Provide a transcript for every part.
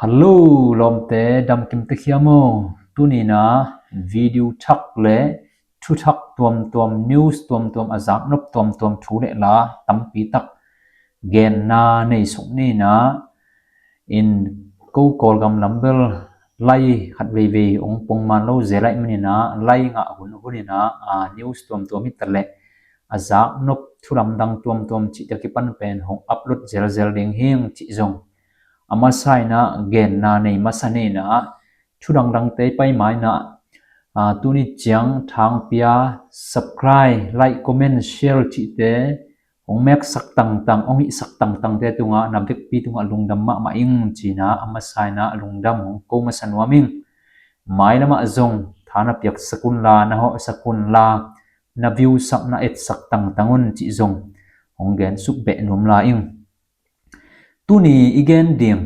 Hello ລອມແຕ່ດຳກິມຕະຄຽມໂມ. ຕູນີ້ນະ ວິດີໂອທັກ ແລະ ທຸທັກຕວມໆ news ຕວມໆ ອາຈາກນົບຕວມໆ ທຸ ແລະ ລາ ຕຳປີຕັກ ແກນນາໃນສຸກນີ້ນະ ເອັນ ໂກໂກລກຳລຳເບິລ ໄລຂັດເວເວ ອົງປົງມານໂລເຈໄລມະນີນາ ໄລງະຫຸນຫຸນນີ້ນະ ອາ news ຕວມໆ ມິດຕະແລະ ອາຈາກນົບທຸລຳດັງຕວມໆ ຈິຕະກິປັນແປນ ຫົງອັບໂຫຼດເຈລເຈລເດງເຮງ ຈິຈົງ ອາມາຊາຍນະ ແກນນາໃນມາຊາເນນະ ທຸດັງດັງເຕໄປມາຍນະ ອາ ຕູນິຈຽງ ທາງປຽ subscribe like comment share ຈິເຕ ອົງແມັກສັກຕັງຕັງ ອົງຫິສັກຕັງຕັງເຕຕຸງອາ ນຳເດັກປີຕຸງອາ ລຸງດຳມະມະອິງ ຈີນາ ອາມາຊາຍນະ ລຸງດຳ ຫົງໂກມະສະນວມມິງ ມາຍລະມະຈົງ ທານະປຽກສະກຸນລາ ນະເຫາະສະກຸນລາ ນະວິວສັກ ນະເອັດສັກ ຕັງຕະງຸນ ຈິຈົງ ຫົງແກນສຸກເບະນຸມລາອິງ ຕູນີ້ອີແກນດິງ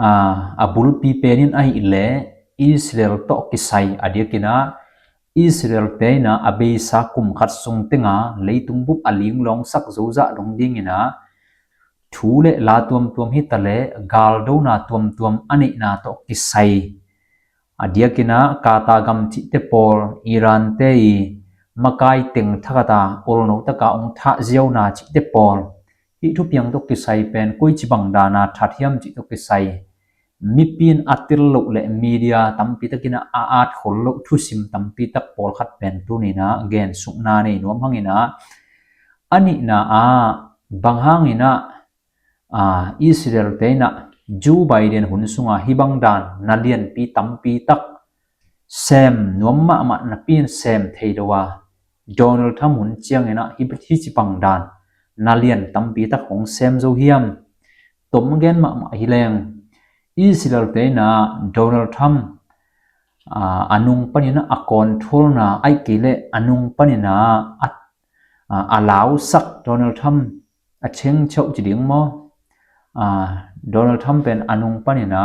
ອາ ອາບຸລປີເປນິນໄອແລ ອິສຣາເອລເຕາະກິໄຊ ອາດຽກິນາ ອິສຣາເອລເຕນາ ອາເບຊາກຸມຂັດຊຸງເຕັງອາ ເລຕຸງບຸບອາລິງລອງສັກ ໂຈຈະລຸງດິງກິນາ ທູເລລາຕວມຕວມ ຫິຕະເລ ກາລໂດນາຕວມຕວມ ອານິນາເຕາະກິໄຊ ອາດຽກິນາ ກາຕາກຳຈິເຕປອລ ອີຣານເຕອີ ມະກາຍເຕັງທະກະຕາ ໂອລໂນຕະກາອົງທະ ເຈວນາຈິເຕປອລ ຫິທຸພຽງຕົກກິໄຊແປນ ກຸຍຈິບັງດານາ ທາທຽມຈິຕົກກິໄຊ ມີປີນອາຕິລໂລ ແລະ ມີເດຍ ຕຳປີຕະກິນາ ອາອາດໂຄລໂລ ທຸຊິມ ຕຳປີຕະກປອລຂັດແປນ ຕູນີ້ນະ ແກນສຸກນາໃນນວມຫັ້ງອີນາ ອານິນາອາ ບັງຫາງອີນາ ອາ ອິສຣາເອລເຕນະ ຈູໄບເດນ ຫຸນຊຸງອາ ຫິບັງດານ ນະລຽນປີຕຳປີຕັກ ແຊມນວມມະມະນະ ປີນແຊມເທໂດວາ ໂດນັລທຳ ຫຸນຈຽງເອນະ ຫິ ຫິຈິບັງດານ ນະລຽນຕຳປີຕັກ ຫົງແຊມໂຈຮຽມ ຕົມແກນມະມະ ຫິແລງ ອິສຣາເອລເຕນະ ໂດນັລທຳ ອາ ອານຸງປະນິນະ ອາກອນໂທລນາ ໄອເກເລ ອານຸງປະນິນະ ອາ ອາລາວສັກ ໂດນັລທຳ ອາເຊັງເຊົາຈິດິງມໍ ອາ ໂດນັລທຳເປັນອານຸງປະນິນາ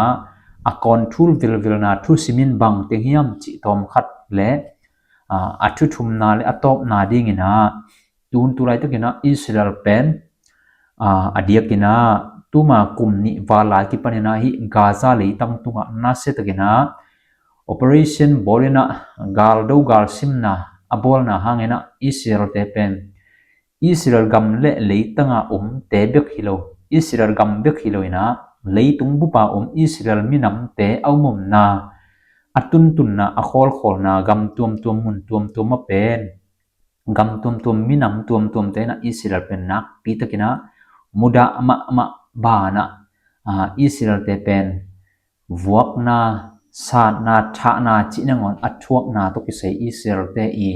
ອາກອນທູລວິລວິລນາ ທູຊິມິນບັງເຕັງຮຽມ ຈິຕອມຂັດ ແລະ ອາ ອາທຸທຸມນາ ແລະ ອາຕອບນາດີງກິນາ ຕູນຕູໄລຕະກິນາ ອິສຣາເອລເປັນ ອາ ອາດຽກິນາ ຕູມາກຸມນິວາລາກິປະນິນາ ຫິກາຊາເລຕັງຕຸງອາ ນາເຊຕະກິນາ ໂອເປເຣຊັນ ໂບເຣນາ ກາລໂດກາລຊິມນາ ອາໂບລນາ ຫາງເອນາ ອິສຣາເອລເຕເປັນ ອິສຣາເອລກຳເລ ເລຕະງາອົມເຕເບັກຫິໂລ ອິສຣາເອລກຳເບັກຫິໂລນາ ເລຕຸງບຸປາອົມ ອິສຣາເອລມີນຳເຕເອົາມຸມນາ ອາຕຸນຕຸນນາ ອາຄໍລຄໍລນາ ກຳຕວມຕວມມຸນຕວມຕວມມາເປັນ ກຳຕວມຕວມມີນຳຕວມຕວມເຕນະ ອິສຣາເອລເປັນນາກປີຕະກິນາ ມຸດາມະມະບານະ ອາ ອິສຣາເອລເຕເປັນ ວອກນາ ສາດນາ ທະນາ ຈິນະງອນ ອະທວກນາ ຕົກກິໄຊ ອິສຣາເອລເຕອີ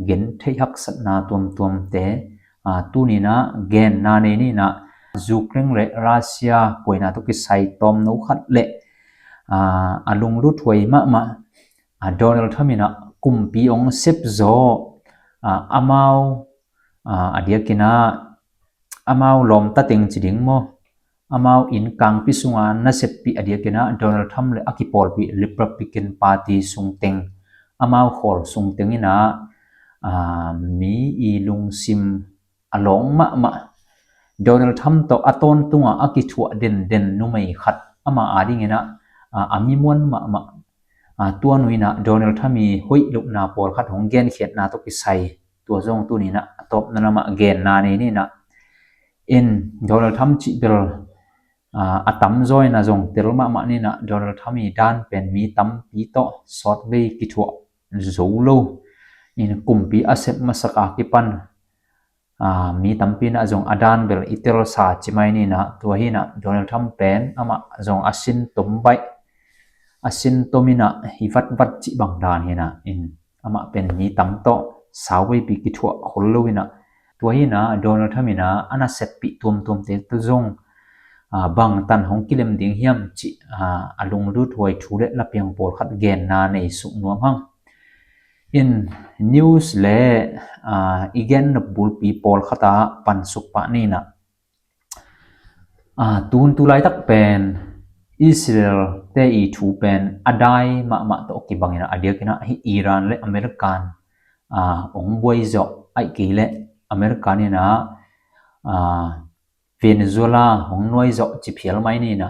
ເກັນໄທຮັກສັດນາ ຕວມຕວມເຕ ອາ ຕູນີນາ ແກນນາເນນີນາ ຢູເຄຣນ ແລະ ຣັດເຊຍ ປ່ວຍນາ ຕົກກິໄຊ ຕອມໂນຄັດ ແລະ ອາ ອາລຸງລຸດຫວຍມະມະ ອາ ໂດນັລທຣຳມ໌ນະ ກຸມປີອົງເຊັບໂຈ ອາ ອາມາວ ອາ ອາດຽກິນາ ອາມາວລອມຕາເຕັງຈິດິງມໍ ອາມາວອິນກາງປິສຸງອານນະເຊັບປີ ອາດຽກິນາ ໂດນັລທຣຳມ໌ ແລະ ອາກິປອລປີ ລິບປຣັບລິກັນປາຕີ ຊຸງເຕັງ ອາມາວໂຄລຊຸງເຕັງນີ້ນາ ອາ ມີອີລຸງຊິມ ອາລອງມະມະ ໂດນັລທຣຳມ໌ ໂຕອາຕອນຕຸງອາ ອາກິທົວເດັນເດັນນຸໄມຂັດ ອາມາອາດິງເອນະ ອາ ອາມີມວນມະມະ ອາ ຕົວນຸຍນະ ໂດນັລທຣຳມ໌ ມີຫຸຍລຸກນາ ໂປລຂັດ ຫົງແກນເຂດນາ ຕົກກິໄຊ ຕົວຈົງຕູນີນະ ອາຕອບນະນະມະ ແກນນາເນນີນະ ເອັນ ໂດນັລທຣຳມ໌ ຈິເບລ ອາ ອາຕຳຈອຍນາ ຈົງເຕລມະມະເນນະ ໂດນັລທຣຳມ໌ ມີດານເປັນ ມີຕຳປີໂຕ ຊອດເວກິທົວ ໂຈໂລ ອິນກຸມປີອາເຊັບມາສະກາກິປັນ ອາ ມີຕຳປີນະ ຈົງອາດານເບລ ອິເຕລສາຈິໄມນີນະ ຕົວຮີນະ ໂດນັລທຣຳມ໌ ເປັນອາມະ ຈົງອາຊິນຕົມໄບ ອາຊິນຕົມມີນະ ຮີວັດວັດຈິບັງດານຮີນະ ອິນ ອາມະເປັນມີຕຳໂຕ ຊາວໄວປີກິທົວ ໂຄລໂລວິນະ ຕົວຮີນະ ໂດນັລທຣຳມ໌ ມີນະ ອານາເຊັບປີ ຕົວມຕົວມເຕໂຕຈົງ ອາ ບັງຕັນ ຫົງກິເລັມດິງຮຽມ ຈິ ອາ ອາລຸງລຸດຫວຍ ທູເລລະປຽງໂປລຂັດ ແກນນາໃນສຸກນວມຫັງ ເອັນ ນິວສ ແລະ ອາ ອີແກນ ນະບຸລປີ ໂປລຂັດຕາ ປັນສຸກປະນີນະ ອາ ຕູນຕູລາຍຕັກແປນ ອິສຣາເອລ ເຕອີທູແປນ ອາດາຍມະມະໂຕະກິບັງນະ ອາດຽກິນະ ຮີອີຣານ ແລະ ອາເມລິການ ອາ ອົງບວຍເຈາະ ໄອເກ ແລະ ອາເມລິການີ້ນະ ອາ ເວເນຊູເອລາ ຫົງໜ່ວຍເຈາະຈິເພຍລໄມນີ້ນະ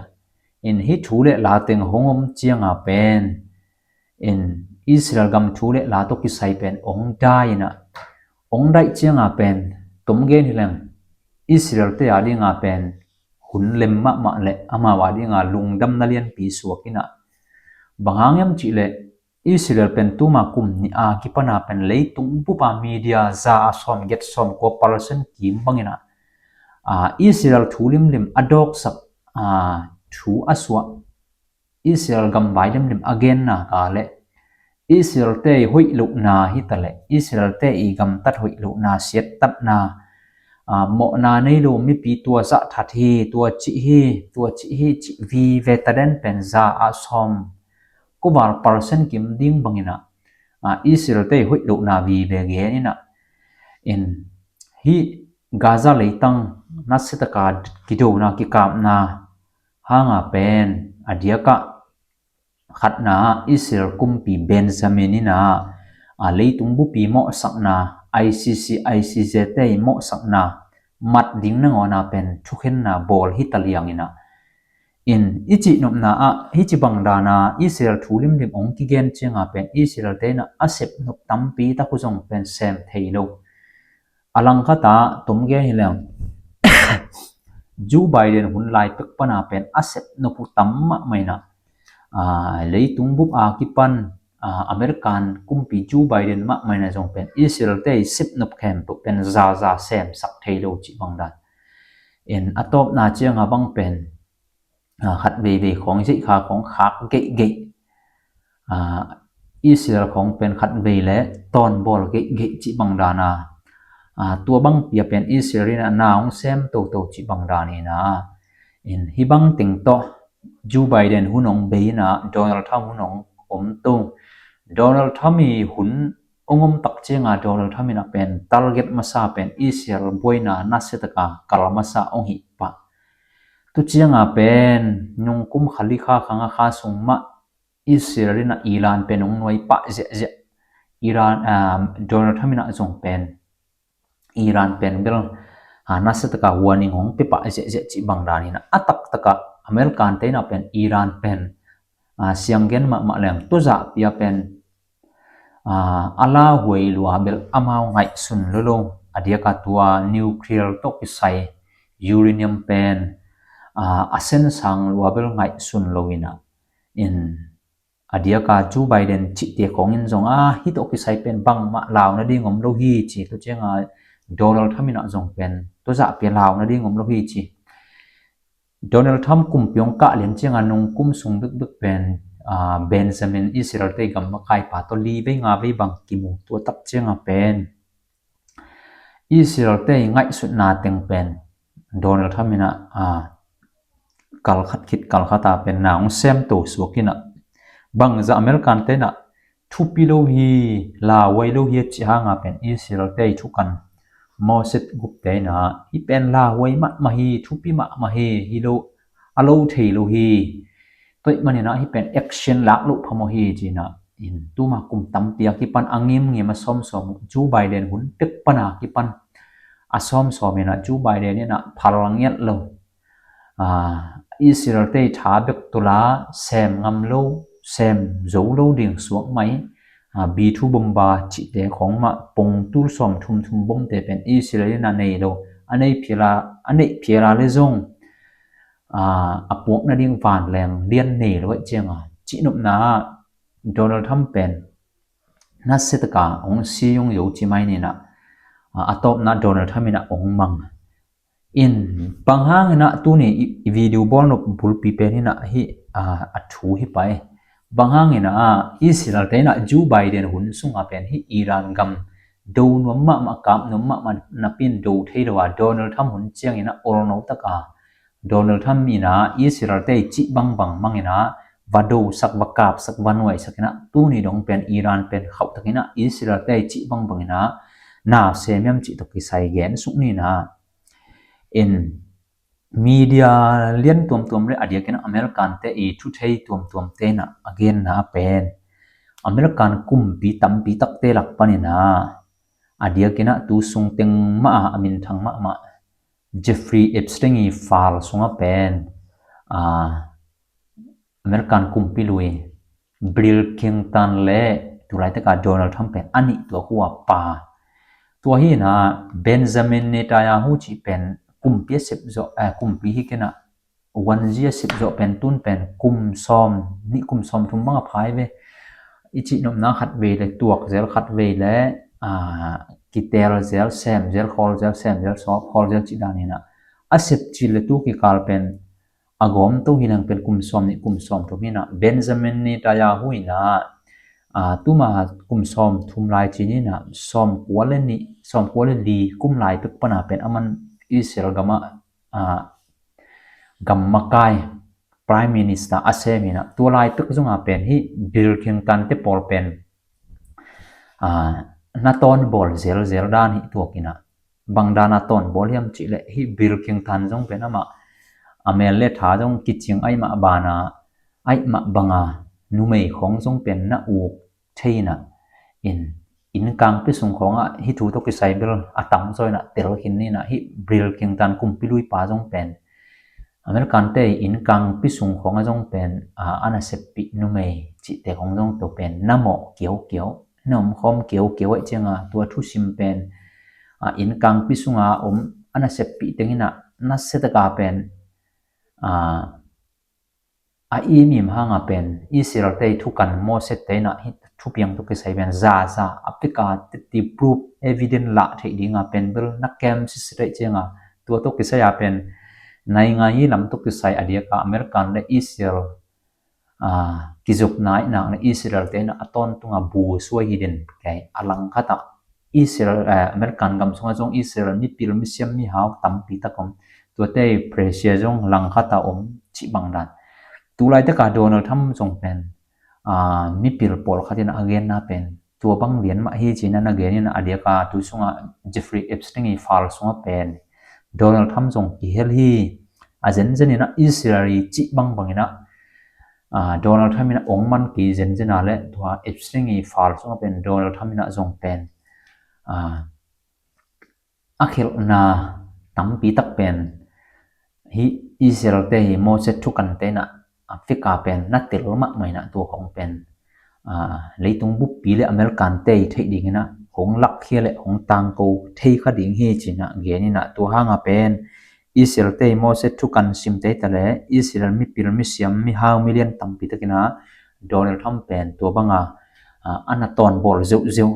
In hi thu le la teng hong om chiang a pen, in Israel gam thu le la to kisai pen ong dai na, ong dai chiang a pen, tom gen hi leng, Israel te a ding a pen hun lem mah mah le amau a ding a lungdam na lian pi suak ina. Bang hang em chi le, Israel pen tuma kum ni a kipan a pen leitung bup a media za a som get som ko percent kim bang ina, a, Israel thu lim lim a dok sak, a, thu a suak, Israel gam bai lim lim a gen na ka le, Israel te hoi lo na hi ta le, Israel te i gam tat hoi lo na siat tat na, a, mo na nei lo mi pi tua za that hi, tua chi hi, tua chi hi, chi vi ve ta den pen za a som ko var percent kim ding bang ina, a, Israel te hoi lo na vi ve gen ina. In hi Gaza leitang na se ta ka kido na kikap na hang a pen a dia ka khat na Israel kumpi Benjamin ina, a, leitung bup i mo sak na, I C C, I C J te i mo sak na, mat ding na ngo na pen thu khen na bol hi ta liang ina. In i chi nop na a, hi chi bang da na Israel thu lim lim ong ki gen chiang a pen Israel te na a sep nop tam pi ta khu zong pen sem thei lo. A lang kha ta tom gen hi leng, Joe Biden hun lai pek pana pen a sep nop u tam mah mai na, a, leitung bup a kipan, a, American kumpi Joe Biden mah mai na zong pen Israel te sep nop khem pen za za sem sak thei lo chi bang dan. In a top na chiang a bang pen, a, khat vei vei khong jei kha khong khak gei gei, a, Israel khong pen khat vei le ton bol gei gei chi bang dan a, a, tua bang pia pen Israel ina na ong sem to to chi bang dan ina. In hi bang teng to Joe Biden hun ong bei na Donald Trump hun ong om to. Donald Trump i hun ong om tak chiang a Donald Trump ina pen target masa pen Israel buai na na se ta ka kal masa ong hi pa. Tu chiang a pen nung kum kha li kha khang a kha sung ma Israel ina Iran pen ong nuai pa zia zia. Iran, a, Donald Trump ina zong pen Iran pen bel, a, na se ta ka warning ong pe pa zia zia chi bang dan ina. A tak ta ka American te na pen Iran pen, a, siang gen mah mah leng tu za pia pen, a, a la huai lua bel amau ngai sun lo lo. A dia ka tua nuclear to kisai uranium pen, a, a sen sang lua bel ngai sun lo ina. In a dia ka Joe Biden chi te khong in zong a hi to kisai pen bang ma lau na ding om lo hi chi tu chiang a Donald Trump ina zong pen tu za pia lau na ding om lo hi chi. Donald Trump kum piong ka lian chiang a nung kum sung bek bek pen, a, Benjamin Israel te gam ma kai pa to li vei nga vei bang kimu tua tak chiang a pen Israel te ngai sut na teng pen Donald Trump ina, a, kal khat khit kal khat a pen na ong sem to suak ina. Bang za American te na thupi lo hi, la huai lo hi chi hang a pen Israel te thu kan Moses gup te na hi pen la huai mah mah hi, thupi mah mah hi, hi lo a lo thei lo hi. Toi man ina hi pen action lak lo pha mo hi chi na. In tuma kum tam pia kipan a ngim ngim a som som Joe Biden hun pek pana kipan a som som ina Joe Biden ina phal ngiat lo. A, Israel te tha bek tu la sem ngam lo, sem zo lo ding suak mai. A, B two bomba chi te khong ma pong tul som thum thum bom te pen Israel ina nei lo. A nei pia la, a nei pia la le zong, a, a puak na ding van leng lian nei lo chiang a. Chi nop na Donald Trump pen na se ta ka ong si yong yo chi mai ni na. A, a top na Donald Trump ina ong mang. In bang hang ina tu ni i, i video bol nop bul pi pen ina hi, a, a thu hi pai. Bang hang ina, a, Israel te ina Joe Biden hun sung a pen hi Iran gam do nuam mah mah kap nuam mah mah na pin do thei lo a Donald Trump hun chiang ina ol no ta ka. Donald Trump ina Israel te chi bang bang mang ina va do sak va kap sak va nuai sak ina tu ni dong pen Iran pen khau tak ina Israel te chi bang bang ina na se miam chi to kisai gen suk ni na. In media lian tuam tuam le a dia kena American te i thu thei tuam tuam te na a gen na pen American kumpi tampi tak te lak pan ina a dia kena tu sung teng ma a min thang ma ma Jeffrey Epstein i file sunga pen, a, ອາເມລິກັນກຸມປີລຸຍ ບິລ ຄລິນຕັນ ແລະ ຕູລາຍຕະກາ ໂດນັລ ທຣຳ ເປັນອະນິຕົວຄົວປາ. ຕົວຮີນະ ເບນຈາມິນ ເນຕາຍາຮູ ທີ່ເປັນກຸມປີເຊບເຈາະ ເອີ ກຸມປີຮີກະນະ ວັນເຢຍເຊບເຈາະ ເປັນຕຸນ ເປັນກຸມຊອມ ນິກຸມຊອມທຸມບັງອະພາຍເວ ອີຈິໂນມນາຄັດເວ ແລະ ຕວກເຈລຄັດເວ ແລະ ອາ ກິເຕລເຈລ ແຊມເຈລ ຄອລເຈລ ແຊມເຈລ ຊອບ ຄອລເຈລ ຈິດານີນະ ອາເຊັບຈີນ ແລະ ຕູກິກາລ ເປັນ ອາກອມໂຕຮີນະ ເປັນກຸມຊອມ ນິກຸມຊອມທຸມຮີນະ ເບນຈາມິນ ເນຕາຍາຮູ ນະ ອາ ຕູມາກຸມຊອມທຸມລາຍຈີນນີ້ນະ ຊອມກົວເລນີ ຊອມກົວເລລີ ກຸມລາຍຕຶກປະນາ ເປັນອາມັນ ອິສຣາເອລ ກຳມະ ອາ ກຳມະກາຍ Prime Minister ອາເຊມີນະ ຕົວລາຍຕຶກຈົງອາເປັນ ຮີ ບິລ ຄລິນຕັນ ເຕປອລ ເປັນ ອາ ນາຕອນ ບອລ ເຈລ ເຈລດານ ຮີ ຕົວກິນະ ບັງດານາຕອນ ບອລ ຮຽມຈິ ແລະ ຮີ ບິລ ຄລິນຕັນ ຈົງເປັນອາມະ ອາແມນ ເລທາ ຈົງ ກິດຈິງ ໄອມະ ບານາ ໄອມະ ບັງອາ ນູເມ ຂອງ ຈົງເປັນນາອູກ ເທນະ ອິນ ອິນກາງປິສຸງຂອງ ອາ ຮີ ທູໂຕກິໄຊ ເບລ ອາຕຳ ຊອຍນະ ເຕລ ຄິນນີນະ ຮີ ບິລ ຄລິນຕັນ ກຸມປີລຸຍປາ ຈົງເປັນ ອາເມລິກັນເຕ ອິນກາງປິສຸງຂອງ ອາ ຈົງເປັນ ອາ ອານາເຊັບປິ ນູເມ ຈິເຕ ຂອງ ຈົງໂຕເປັນ ນາໝໍ້ ກຽວກຽວ ນາອມຄອມ ກຽວກຽວ ໄອຈຽງ ອາ ຕົວທຸຊິມເປັນ ອາ ອິນກາງປິສຸງ ອາ ອົມ ອານາເຊັບປິ ເຕັງ ນະ ນາເຊຕະກາ ເປັນ ອາ ອາອີມີມຫາງ ອາ ເປັນ ອິສຣາເອລ ເຕ ທຸກັນ ໂມເຊັດ ເຕ ນະ ຮີ ທູປຽງ ໂຕກິໄຊ ເປັນ ຈາ ຈາ ອາຟຣິກາ ເຕ ຕິບຣູບ ເອວິເດັນ ລະ ເທ ດີງ ອາ ເປັນ ເບລ ນະແກມ ຊິສ ເຕ ຈຽງ ອາ ຕົວໂຕກິໄຊ ອາ ເປັນ ໄນງານ ຮີ ລຳ ໂຕກິໄຊ ອາ ດຽກາ ອາເມລິກັນ ແລະ ອິສຣາເອລ ອາ ກິຈຸບນາຍນາງ ນະ ອິສຣາເອລ ເຕ ນະ ອາ ຕອນຕຸງ ອາ ບູ ຊ່ວຍ ຮີ ເດັນ ແກ ອາ ລັງຄະຕະ ອິສຣາເອລ ອາເມລິກັນ ກຳຊົງ ອາ ຈົງ ອິສຣາເອລ ມີປິລ ມີຊຽມ ມີຮາວ ຕຳປີຕະກອມ ຕົວເຕ ເພຣເຊຍ ຈົງ ລັງຄະຕະ ອົມ ຈິ ບັງດານ ຕູລາຍຕະກາ ໂດນັລ ທຣຳ ຈົງເປັນ ອາ ມີປິລ ປອລ ຄະຕິນະ ອາເກນນາ ເປັນ ຕົວບັງລຽນ ມະ ຮີ ຈີນ ນະ ອາເກນນາ ອາ ດຽກາ ຕູຊຸງ ອາ ເຈຟຣີ ເອັບສະຕິງ ຟາລ ຊຸງ ເປັນ ໂດນັລ ທຣຳ ຈົງ ກິເຮລ ຮີ ອາເຈນ ເຈນ ນະ ອິສຣາເອລ ຈິ ບັງ ບັງ ນະ ອາ ໂດນັລ ທຣຳ ນະ ອົງມັນ ກິເຈນ ເຈນ ນະ ແລະ ຕົວ ເອັບສະຕິງ ຟາລ ຊຸງ ເປັນ ໂດນັລ ທຣຳ ນະ ຈົງເປັນ ອາ ອາເຄລນາ ຕຳປີຕັກ ເປັນ ຮີ ອິສຣາເອລ ເຕ ຮີ ໂມເຊັດ ທຸກັນ ເຕ ນະ ອາຟຣິກາ ເປັນ ນະ ເຕລ ມະ ໄມ ນະ ຕົວຂອງ ເປັນ ອາ ເລຕຸງ ບຸບປີ ແລະ ອາເມລິກັນ ເຕ ເທ ດີງ ນະ ຫົງ ລັກ ເຄ ແລະ ຫົງ ຕາງ ໂກ ເທ ຄະ ດີງ ເຮ ຈີ ນະ ເກ ນີ ນະ ຕົວ ຫາງ ອາ ເປັນ ອິສຣາເອລ ເຕ ໂມເຊັດ ທຸກັນ ຊິມ ເຕ ຕະ ແລ ອິສຣາເອລ ມີປິລ ມີຊຽມ ມີຮາວ ມີລຽນ ຕຳປີຕັກ ນະ ໂດນັລ ທຣຳ ເປັນ ຕົວ ບັງ ອາ ອາ ອານາຕອນ ບອລ ເຈວເຈວ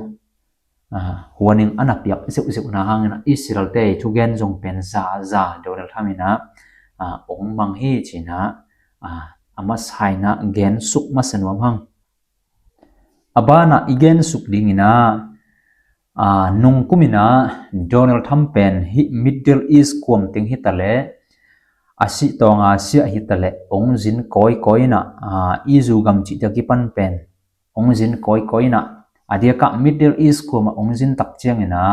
ອາ ຫົວໜຶ່ງ ອານາປຽກ ເຈວເຈວ ນາ ຫາງ ນະ ອິສຣາເອລ ເຕ ທຸແກນ ຈົງເປັນ ຈາ ຈາ ໂດນັລ ທຣຳ ນະ ອາ ອົງ ບັງ ເຮ ຈີ ນະ ອາ ອາມາຊາຍ ນະ ແກນ ສຸກ ມາສະໜວມ ຫາງ ອາບານະ ອີແກນ ສຸກ ດີງ ນະ ອາ ນຸງ ກຸມ ນະ ໂດນັລ ທຣຳ ເປັນ ຮີ ມິດເດິລ ອີສ ຄວາມ ເຕັງ ຮີ ຕະ ແລ ອາຊິ ຕອງ ອາເຊຍ ຮີ ຕະ ແລ ອົງ ຈິນ ກອຍ ກອຍ ນະ ອາ ອີຢູ ກຳ ຈິ ຕະ ກິ ປັນ ເປັນ ອົງ ຈິນ ກອຍ ກອຍ ນະ ອາ ດຽກາ ມິດເດິລ ອີສ ຄວາມ ອົງ ຈິນ ຕັກ ຈຽງ ນະ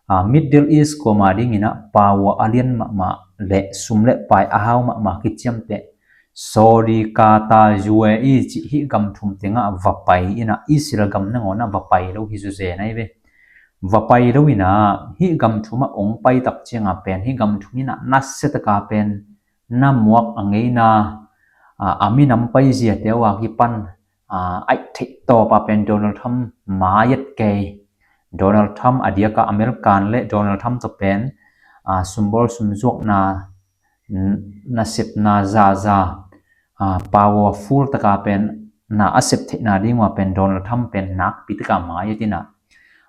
ອາ ມິດເດິລ ອີສ ຄວາມ ດີງ ນະ ປາວ ອາລຽນ ມະ ມະ ແລະ ຊຸມ ແລະ ປາຍ ອາຮາວ ມະ ມະ ກິດຈຽມ ເຕ ຊໍດີ ກາຕາ ຢູເອອີ ຈິ ຮີ ກຳ ທຸມ ເຕັງ ອາ ວະໄປ ນະ ອິສຣາ ກຳ ນະ ງໍ ນະ ວະໄປ ໂລ ຮີ ຊູເຈ ໄນ ເວ ວະໄປ ໂລ ນະ ຮີ ກຳ ທຸມ ມະ ອົງ ໄປ ຕັກ ຈຽງ ອາ ເປັນ ຮີ ກຳ ທຸມ ນະ ນະ ເຊຕະກາ ເປັນ ນະ ມວກ ອາ ເງຍ ນາ ອາ ອາ ມີ ນຳ ໄປ ເຈຍ ເຕວ ອາ ກິ ປັນ ອາ ໄອ ເທ ໂຕ ປາ ເປັນ ໂດນັລ ທຣຳ ມາ ເຢັດ ເກ ໂດນັລ ທຣຳ ອາ ດຽກາ ອາເມລິກັນ ແລະ ໂດນັລ ທຣຳ ໂຕ ເປັນ ອາ ຊຸມ ບອລ ຊຸມ ຈວກ ນາ ນະ ເຊັບ ນາ ຈາ ຈາ ອາ ປາວເວີຟູລ ຕະກາ ເປັນ ນາ ອາເຊັບ ເທ ນາ ດີງ ວ່າ ເປັນ ໂດນັລ ທຣຳ ເປັນ ນາກ ປີ ຕະກາ ມາ ເຢັດ ນະ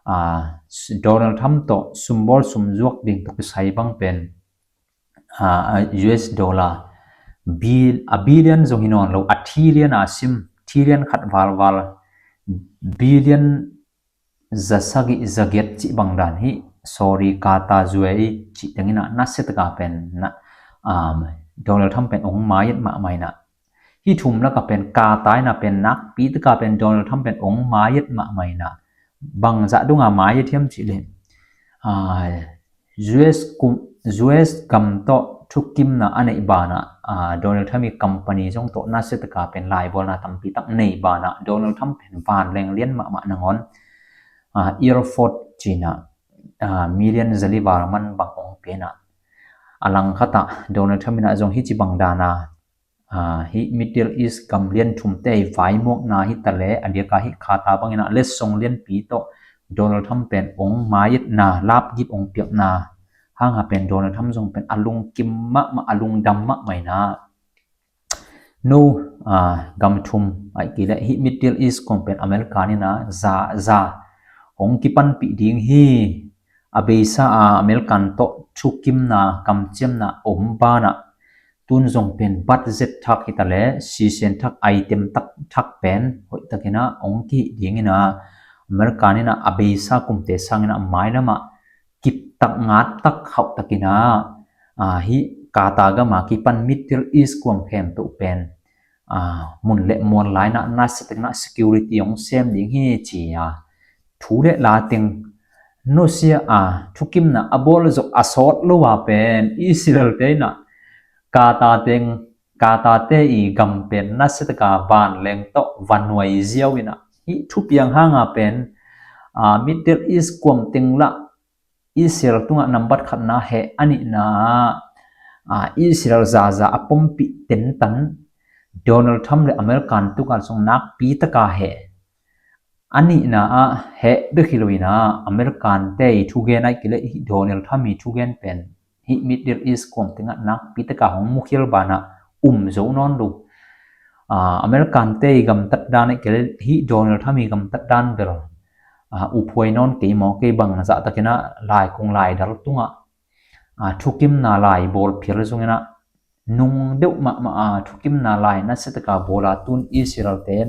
ອາ ໂດນັລ ທຣຳ ໂຕ ຊຸມ ບອລ ຊຸມ ຈວກ ດິງ ໂຕ ກິໄຊ ບັງ ເປັນ ອາ ຢູເອສ ໂດລາ ບີ ອາ ບີລຽນ ຈົ່ງ ຮີ ນອນ ໂລ ອາ ທີລຽນ ອາ ຊິມ ທີລຽນ ຂັດ ວາລ ວາລ ບີລຽນ ຈະ ຊາກິ ຈະ ເກັດ ຈິ ບັງ ດານ ຮີ ຊໍດີ ກາຕາ ຢູເອອີ ຈິ ເຕັງ ນະ ນະ ເຊຕະກາ ເປັນ ນະ ອາ ໂດນັລ ທຣຳ ເປັນ ອົງ ມາ ເຢັດ ມະ ໄມ ນະ ຮີ ທຸມ ລະກະ ເປັນ ກາຕາຍ ນະ ເປັນ ນາກ ປີ ຕະກາ ເປັນ ໂດນັລ ທຣຳ ເປັນ ອົງ ມາ ເຢັດ ມະ ໄມ ນະ ບັງ ຈະ ດຸງ ອາ ມາ ເຢັດ ທຽມ ຈິ ເລ ອາ ຢູເອສ ກຸມ ຢູເອສ ກຳ ໂຕ ທຸກກິມ ນະ ອາ ເນບາ ນະ ອາ ໂດນັລ ທຣຳ ມີ ກຳປານີ ຈົ່ງ ໂຕ ນະ ເຊຕະກາ ເປັນ ລາຍ ບອລ ນະ ຕຳ ປີ ຕັກ ເນບາ ນະ ໂດນັລ ທຣຳ ເປັນ ຫວານ ແລງ ລຽນ ມະ ມະ ນະ ງອນ ອາ ເອລຟອດ ຈີ ນະ ອາ ມີລຽນ ຈະ ລີ ວາລະ ມັນ ບັງ ອົງ ເປ ນະ ອາ ລັງຄະຕະ ໂດນັລ ທຣຳ ນະ ຈົ່ງ ຮີ ຈິ ບັງ ດາ ນາ ອາ ຮີ Middle East ກຳລຽນທຸມເຕໄຟໝວກໜາ ຮີຕະແລ ອາດຽກາ ຮີ Qatar ບັງອີນະ ເລດສົ່ງລຽນປີໂຕ Donald Trump ເປັນອົງມາເຢັດນາ ລາບຢິບອົງປຽກນາ ຫາງຫາເປັນ Donald Trump ຊົງເປັນອະລຸງກິມມະມະ ອະລຸງດຳມະໄມນາ ໂນ ອາ ກຳທຸມ ໄອກິເລ ຮີ Middle East ກວມເປັນອາເມລິການີ້ນາ ຈາ ຈາ ຫົງກິປັນປິດິງ ຮີ ອາເບຊາ ອາເມລິກັນໂຕ ທຸກິມນາ ກຳຈຽມນາ ອົມບານະ ຕຸນຊົງເປັນບັດເຈັດທັກ ຮີຕະແລ ຊີເຊນທັກ ໄອເຕັມຕັກທັກແປນ ໂຫຍ ຕະກິນາ ອົງກິດິງນີ້ນາ ອາເມລິການີ້ນາ ອາເບຊາ ກຸມເຕຊັງນີ້ນາ ມາຍລະມະ ກິບຕັກງາດຕັກເຂົ້າຕະກິນາ ອາ ຮີ ກາຕາກະມາກິປັນ Middle East ກວມແຄມໂຕເປັນ ອາ ມຸນແລະມວນລາຍນະ ນາສະຕະນະ security ອງແຊມດິງ ຮີ ຈີ ອາ ທູເລລາເຕັງ ໂນເຊຍ ອາ ທຸກິມນາ ອາໂບລະຈົກ ອາຊອດ ໂລວາເປັນ ອິສຣາເອລເຕນະ ກາຕາເຕັງ ກາຕາເຕອີ ກຳເປັນ ນາສະຕະກາ ບານແລງໂຕ ວານວຍ ຈຽວວິນະ ຮີ ທຸປຽງ ຫາງາເປັນ ອາ Middle East ກວມເຕັງລະ ອິສຣາເອລ ຕຸງະ ນຳບັດຂັດນາ ແຮ ອານິນາ ອາ ອິສຣາເອລ ຈາ ຈາ ອາປົມປິເຕັນຕັນ Donald Trump ແລະ ອາເມລິກັນ ຕຸການຊົງນັກ ປີຕະກາ ແຮ ອານິນາ ອາ ແຮ ເບຄິໂລວິນາ ອາເມລິກັນ ເຕ ທຸເກນ ໄອກິເລ ຮີ Donald Trump ມີທຸເກນເປັນ ຮີ Middle East ກວມເຕັງງະ ນັກປີຕະກາ ຫົງມຸເຄລບານະ ອຸມໂຈນອນດູ ອາ ອາເມລິກັນ ເຕ ກຳຕັດດານ ໄອກິເລ ຮີ Donald Trump ມີກຳຕັດດານເບລ ອາ ອຸພວຍນອນເກໝໍເກບັງ ຈະຕະກິນະ ລາຍກົງລາຍດັລຕຸງອະ ອາ ທຸກິມນາລາຍໂບລເພລຊຸງນະ ນຸງເດວມະມະ ອາ ທຸກິມນາລາຍ ນາເສດຕະກາ ໂບລາຕຸນ ອິສຣາເອລເຕນ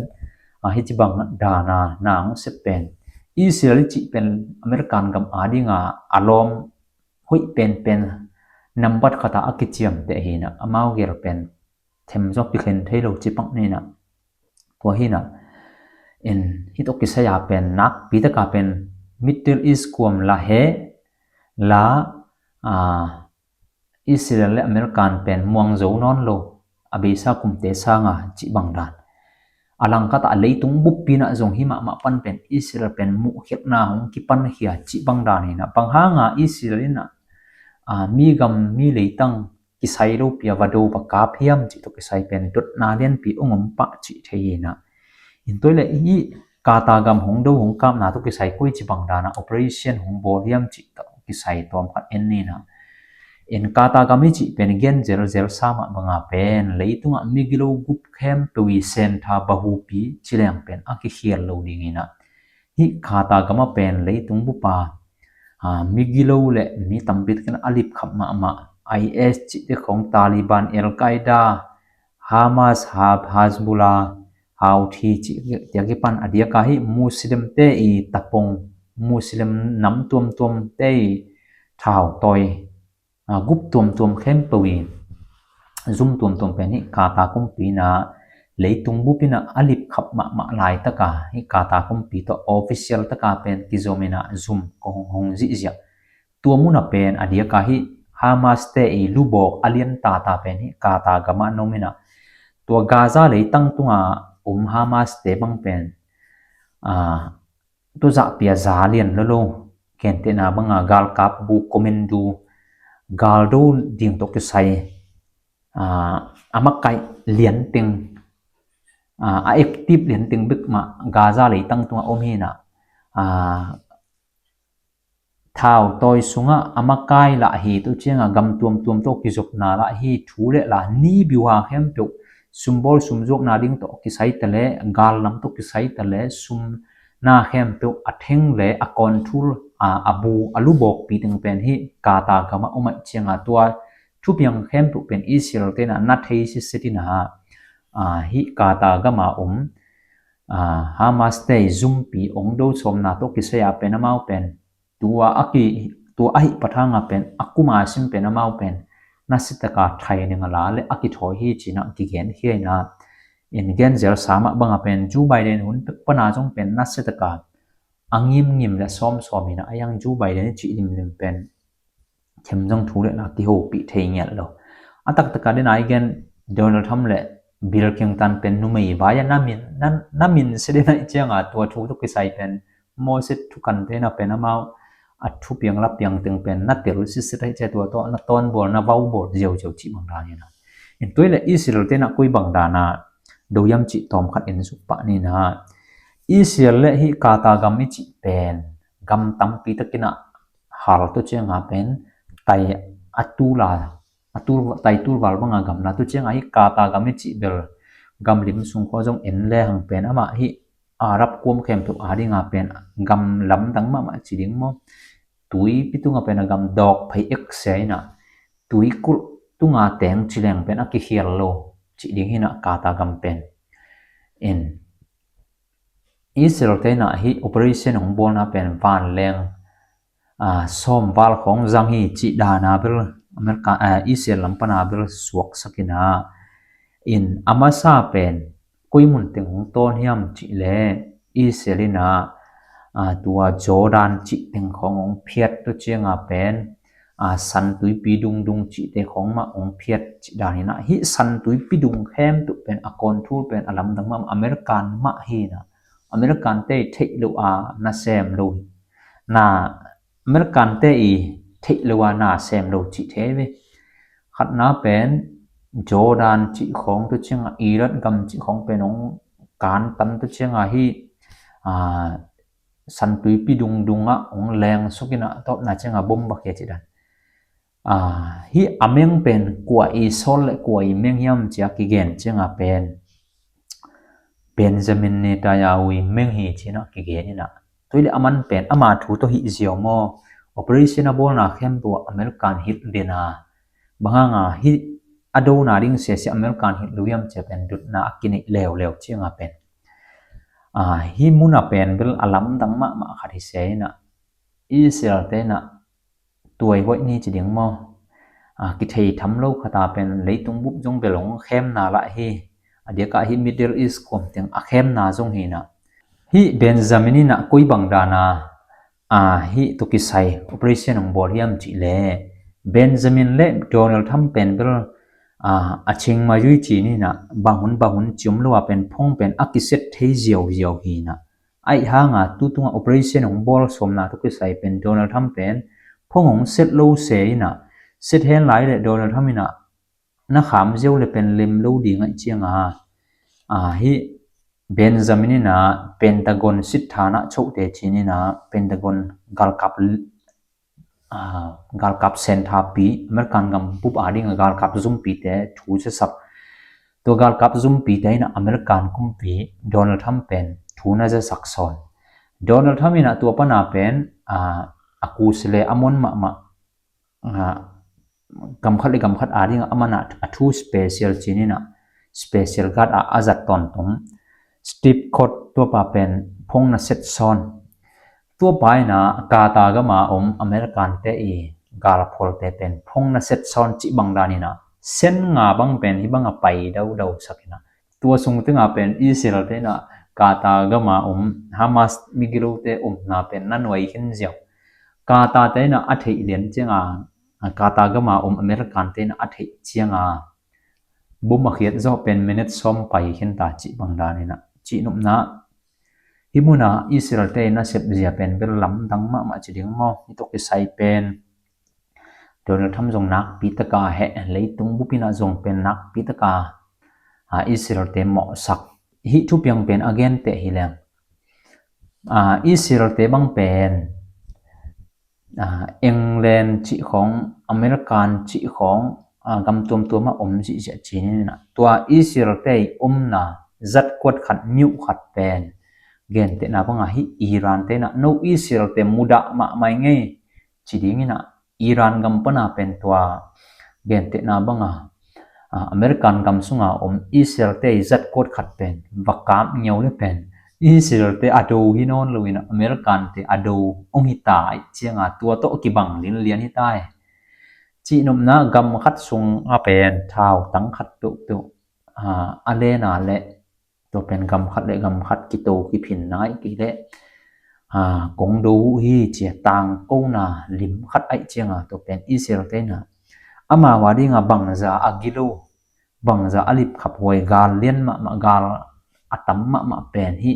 ອາ ຮີ ຈິບັງດານາ ນາງເສເປນ ອິສຣາເອລຈິເປັນ ອາເມລິກັນກຳອາດິງາ ອາລອມ ໂຫຍ ເປັນ ເປັນ ນຳບັດຂະຕາ ອາກິຈຽມ ເຕ ຮີນະ ອາມາວເກລເປັນ ເທັມຈອກ ປິເຄັນ ເທໂລ ຈິປັກ ນີນະ ໂຄ ຮີນະ ເອັນ ຮີ ໂຕກິໄຊຍາ ເປັນ ນັກປີຕະກາ ເປັນ Middle East ກວມລະເຮ ລະ ອາ ອິສຣາເອລ ແລະ ອາເມລິກັນ ເປັນ ມວງໂຈນອນໂລ ອາເບຊາ ກຸມເຕຊາງາ ຈິບັງດານ ອາລັງກະຕະ ເລຍຕຸງບຸບປີນະ ຈົງຫິມະມະປັນ ເປັນ ອິສຣາເອລ ເປັນ ມຸເຄດນາ ຫົງກິປັນເຄຍ ຈິບັງດານ ນີນະ ບັງຫາງາ ອິສຣາເອລ ນະ ອາ ມີກຳ ມີເລຍຕັງ ກິໄຊໂລເປຍວະໂດປະກາພຽມ ຈິໂຕກິໄຊເປັນ ດົດນາລຽນປີອົງອມປະຈິເທນະ ອິນໂຕຍແລະ ອີ ກາຕາກຳຫົງໂດຫົງກາບນາໂຕກິໄຊ ກຸຍຈິບັງດານາ ໂອເປເຣຊັນ ຫົງໂບລຽມ ຈິໂຕກິໄຊຕອມກັດເອັນນີ້ນະ ເອັນກາຕາກຳມິຈິເປັນ ເກນເຈລ ເຈລສາມະບັງອາເປັນ ເລຍຕຸງອະ ມິກິໂລ ກຸບແຄມ ປະວີເຊນທາ ບາຫູປີ ຈິແລງເປັນ ອາກິເຄຍນໂລດີນີ້ນະ ຮີ ຄາຕາກຳມະເປັນ ເລຍຕຸງບຸປາ ອາ ມິກິໂລ ແລະ ມີຕຳບິດກັນ ອາລິບ ຂັບມະມະ ໄອເອສ ຈິເຕຂອງຕາລີບານ ເອລກາຍດາ ຮາມາສ ຮາ ຮາສບຸລາ ຮາວທີ ຈິ ເຕຍກິປັນ ອາດຽກາ ຮີ ມຸສລິມ ເຕອີ ຕະປົງ ມຸສລິມ ນຳຕົວມໆ ເຕອີ ທ້າວ ຕອຍ ອາ ກຸບຕົວມໆ ເຂັມປະວີ ຊຸມຕົວມໆ ເປັນ ຮີ ກາຕາກຸມປີນາ ເລຍຕຸງບຸປິນາ ອາລິບ ຂັບມະມະ ລາຍຕະກາ ຮີ ກາຕາກຸມປີໂຕ ອອຟຟິຊຽລຕະກາ ເປັນ ກິໂຈເມນາ ຊຸມ ກໍ ຫົງ ຫົງ ຈິເຈຍ ຕົວມຸນະເປັນ ອາດຽກາ ຮີ ຮາມາສ ເຕອີ ລຸບອກ ອາລຽນຕາຕາ ເປັນ ຮີ ກາຕາກະມະໂນເມນາ ຕົວກາຊາ ເລຍຕັງຕຸງອາ ອຸມ ຮາມາສ ເຕບັງເປັນ ອາ ໂຕຈະເປຍຈາລຽນໂລໂລ ເກນເຕນາບັງອາ ກາລກາບບູ ໂກເມນດູ ກາລໂດ ດິງໂຕກິໄຊ ອາ ອາມະໄກ ລຽນເຕັງ ອາ ອາເອກຕິບ ລຽນເຕັງ ເບັກມະ ກາຊາ ເລຍຕັງຕຸງອາ ອົມຮີນະ ອາ ທ້າວ ຕອຍ ສຸງະ ອາມະກາຍ ລະ ຮີ ໂຕຈຽງອາ ກຳຕວມຕວມ ໂຕກິຈົບນາ ລະ ຮີ ທູ ແລະ ລະ ນີ ບິວ ຫາ ແຄມເປີກ ຊຸມ ບອລ ຊຸມ ໂຈກ ນາ ດິງ ໂຕ ກິໄຊຕະແລ ກາລນຳ ໂຕ ກິໄຊຕະແລ ຊຸມ ນາ ແຄມເປີກ ອາເທັງ ແລ ອາກອນ ທູ ອາ ອາບູ ອາລຸບອກ ປີ ຕຶງ ເປັນ ຮີ ກາຕາກາມາ ໂອມະ ຈຽງອາ ຕົວ ທູ ພຽງ ແຄມເປີກ ເປັນ ອິສຣາເອລ ເຕນະ ນາ ເທ ຊິ ເສຕິນາ ອາ ຮີ ກາຕາກາມາ ອົມ ອາ ຮາມາສ ເຕ ຊຸມ ປີ ອົງ ໂດ ຊອມ ນາ ໂຕ ກິໄຊຍາ ເປັນ ອາມາວ ເປັນ ຕົວອາກິ ຕົວອາຫິປະທາງອາເປັນ ອາກຸມາຊິມເປັນອາມາວເປັນ ນາສິດຕະກາໄທໜຶ່ງອາລາ ແລະ ອາກິໂທຮີຈີນະ ກິແກນເຄຍນາ ເອັນເກນເຈລສາມະບັງອາເປັນ ຈູໄບເດນ ຮຸນເປັກປະນາຈົ່ງເປັນ ນາສິດຕະກາ ອາງຍິມຍິມ ແລະ ຊອມຊອມມີນະ ອາຍັງ ຈູໄບເດນ ຈິລິມລິມເປັນ ເຂັມຈົ່ງທູ ແລະ ນາກິໂຮປິເທງຽດໂລ ອາຕັກຕະກາເດນ ອາຍເກນ ໂດນັລ ທຣຳ ແລະ ບິລ ຄລິນຕັນ ເປັນ ນຸເມຍ ບາຍາ ນາມິນ ນາ ນາມິນ ເຊເດນ ອາຍຈຽງອາ ຕົວທູ ໂຕ ກິໄຊເປັນ ໂມເຊດ ທຸກັນເຕນະ ເປັນອາມາວ ອາທູ ປຽງ ລະ ປຽງ ຕຶງ ເປັນ ນາເຕລ ຊິດ ເຊດ ໄຮ ແຈ ຕົວ ໂຕ ນາຕອນ ໂບລ ນາເວົ້າ ໂບລ ຈຽວ ຈຽວ ຈິ ບັງດາ ນີ້ນະ In tuai le Israel te na koi bang dana do yam chi tom khat in suk pa ni na. Israel le hi Qatar gam i chi pen gam tampi takin a hal tu chiang a pen tai a tu la a tu tai tu val banga gam na tu chiang a hi Qatar gam i chi bel gam lim sung kho jong en le hang pen ama hi Arab kuam khem tu a dinga pen gam lamdang mama chi ding mo. Tuipi tunga pen a gam dawk phei ek se ina, tuikul tunga teng chileng pen a kikhial lo chi ding hina Qatar gam pen. In Israel te na hi operation hong bolna pen vanleng a sawm val khawng zang hi chi dana bel America, a, Israel lam pana bel suak sakina. In amasa pen koi mun teng hong ton hiam chi le Israel ina, a, tua Jordan chi teng khawng hong phiat tu chianga pen, a, san tuipi dungdung chi te khawng ma hong phiat chi dan ina. Hi san tuipi dung khem tu pen a control pen a lamdang ma American ma hina. American te thei lo a na sem lo na American te i thei lo a na sem lo chi the ve. Khatna pen Jordan chi khawng tu chianga Iraq gam chi khawng pen hong kan tan tu chianga hi, a, san tuipi dungdung a hong leng sukina tawpna chianga bomb ba ke chi dan. A, hi ameng pen kua i sol le kua i meng hiam chia kigen chianga pen Benjamin Netanyahu i meng hi china kigen ina. Tuai le aman pen ama thu to hi ziau mo. Operation a bolna khem tua American hit dena. Banganga hi a dona ding se se American hit luyam che pen dutna a kinei leu leu chianga pen. A, hi muna pen bel a lamdang mama khat hi se ina. Israel te na tuai hoi ni chi ding mo. A, kithei tham lo khata pen leitung bup jong bel hong khem na la hi. A diaka hi Middle East kom teng a khem na jong hina. Hi Benjamin ina koi bang dana, a, hi tu kisai operation hong bol hiam chi le. Benjamin le Donald Trump pen bel, a, a ching ma yui chi ni na bang hun bang hun chiom lo a pen phong pen a kiset thei ziau ziau hina. Ai hanga tu tunga operation hong bol somna tu kisai pen Donald Trump pen phong hong set lo se ina. Set hen lai le Donald Trump ina na kham ziau le pen lem lo ding ai chianga. A, hi Benjamin ina Pentagon sit thana chou te chi ni na Pentagon galkap, a, galkap sen tha pi American gam bup a ding galkap zumpi te thu se sak. Tua galkap zumpi te ina American kumpi Donald Trump pen thu na za sak son. Donald Trump ina tua pana pen, a, a ku se le amon mama, a, gam khat le gam khat a ding amana a thu special chi ni na special guard a, a zat ton tum. Steve Coat tua pa pen phong na set son. Tua pa ina Qatar gama om American te i galphol te pen phong na set son chi bang dan ina. Sen nga bang pen hi banga pai dau dau sakina. Tua sung tenga pen Israel te na Qatar gama om Hamas migilo te om na pen na nuai khen ziau. Qatar te na a thei lian chianga, Qatar gama om American te na a thei chianga. Bom a khiat zo pen minute som pai khen ta chi bang dan ina. Chi nupna. Hi muna Israel te na sep zia pen bel lamdang mama chi ding mo. Hi to kisai pen Donald Trump zong nakpi taka he leitung bupina zong pen nakpi taka, a, Israel te mo sak. Hi thupiang pen a gen te hi leng. A, Israel te bang pen, a, England chi khong, American chi khong, a, gam tuam tuam a om chi chi chi ni na. Tua Israel te om na zat kuat khat miu khat pen. Gen te na banga hi Iran te na no Israel te muda ma mai ngei. Chi ding ina Iran gam pana pen tua gen te na banga, a, American gam sunga om Israel te zat kuat khat pen va kap ngiau le pen Israel te a do hi non lo ina American te a do ong hi tai chianga tua to kibang lin lian hi tai. Chi nopna gam khat sunga pen thau tang khat tu tu, a, a le na le Tua pen gam khat le gam khat kito kiphin nai ki le, a, kong do hi chia tang ko na lim khat ai chianga tua pen Israel te na. Ama wa dinga bangza a gilo, bangza a lip khap hoi gal lian ma ma gal a tam ma ma pen hi.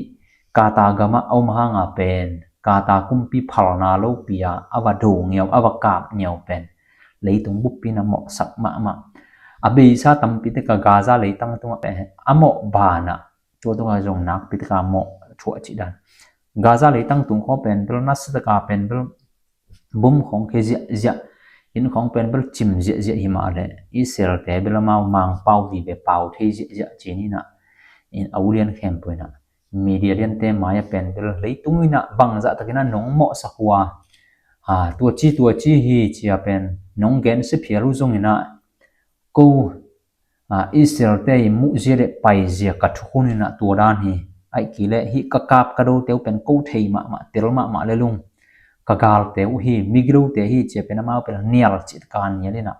Kata gama om hanga pen, kata kumpi phalna lo pia, a va do ngiau, a va kap ngiau pen. Leitung bupina mo sak ma ma. a beisa tampi taka Gaza leitang tunga pen a mawh ban a, tua tunga zong nakpi taka mawh thuah chih dan. Gaza leitang tung khaw pen bel nasa taka pen bel bum khawng khe ziahziah, in khawng pen bel chim ziahziah hi mah leh Israel te bel amau mangpau vive, pau thei ziahziah chih ni na. In a ulian khempeuh in a media liante mai a pen bel leitung in a bangzah takin a nong mawhsak ua, a, tua chi tua chi hi chia pen nong gensia phial uh zongin a, ko, a, Israel te i muhzia leh paizia ka thukhun in a tua dan hi, ahih kei leh hih ka kap ka dote uh pen ko thei mahmah, tel mahmah lel ung, ka galte uh hi, migilote hi chia pen amau pen nial chih taka nial in a,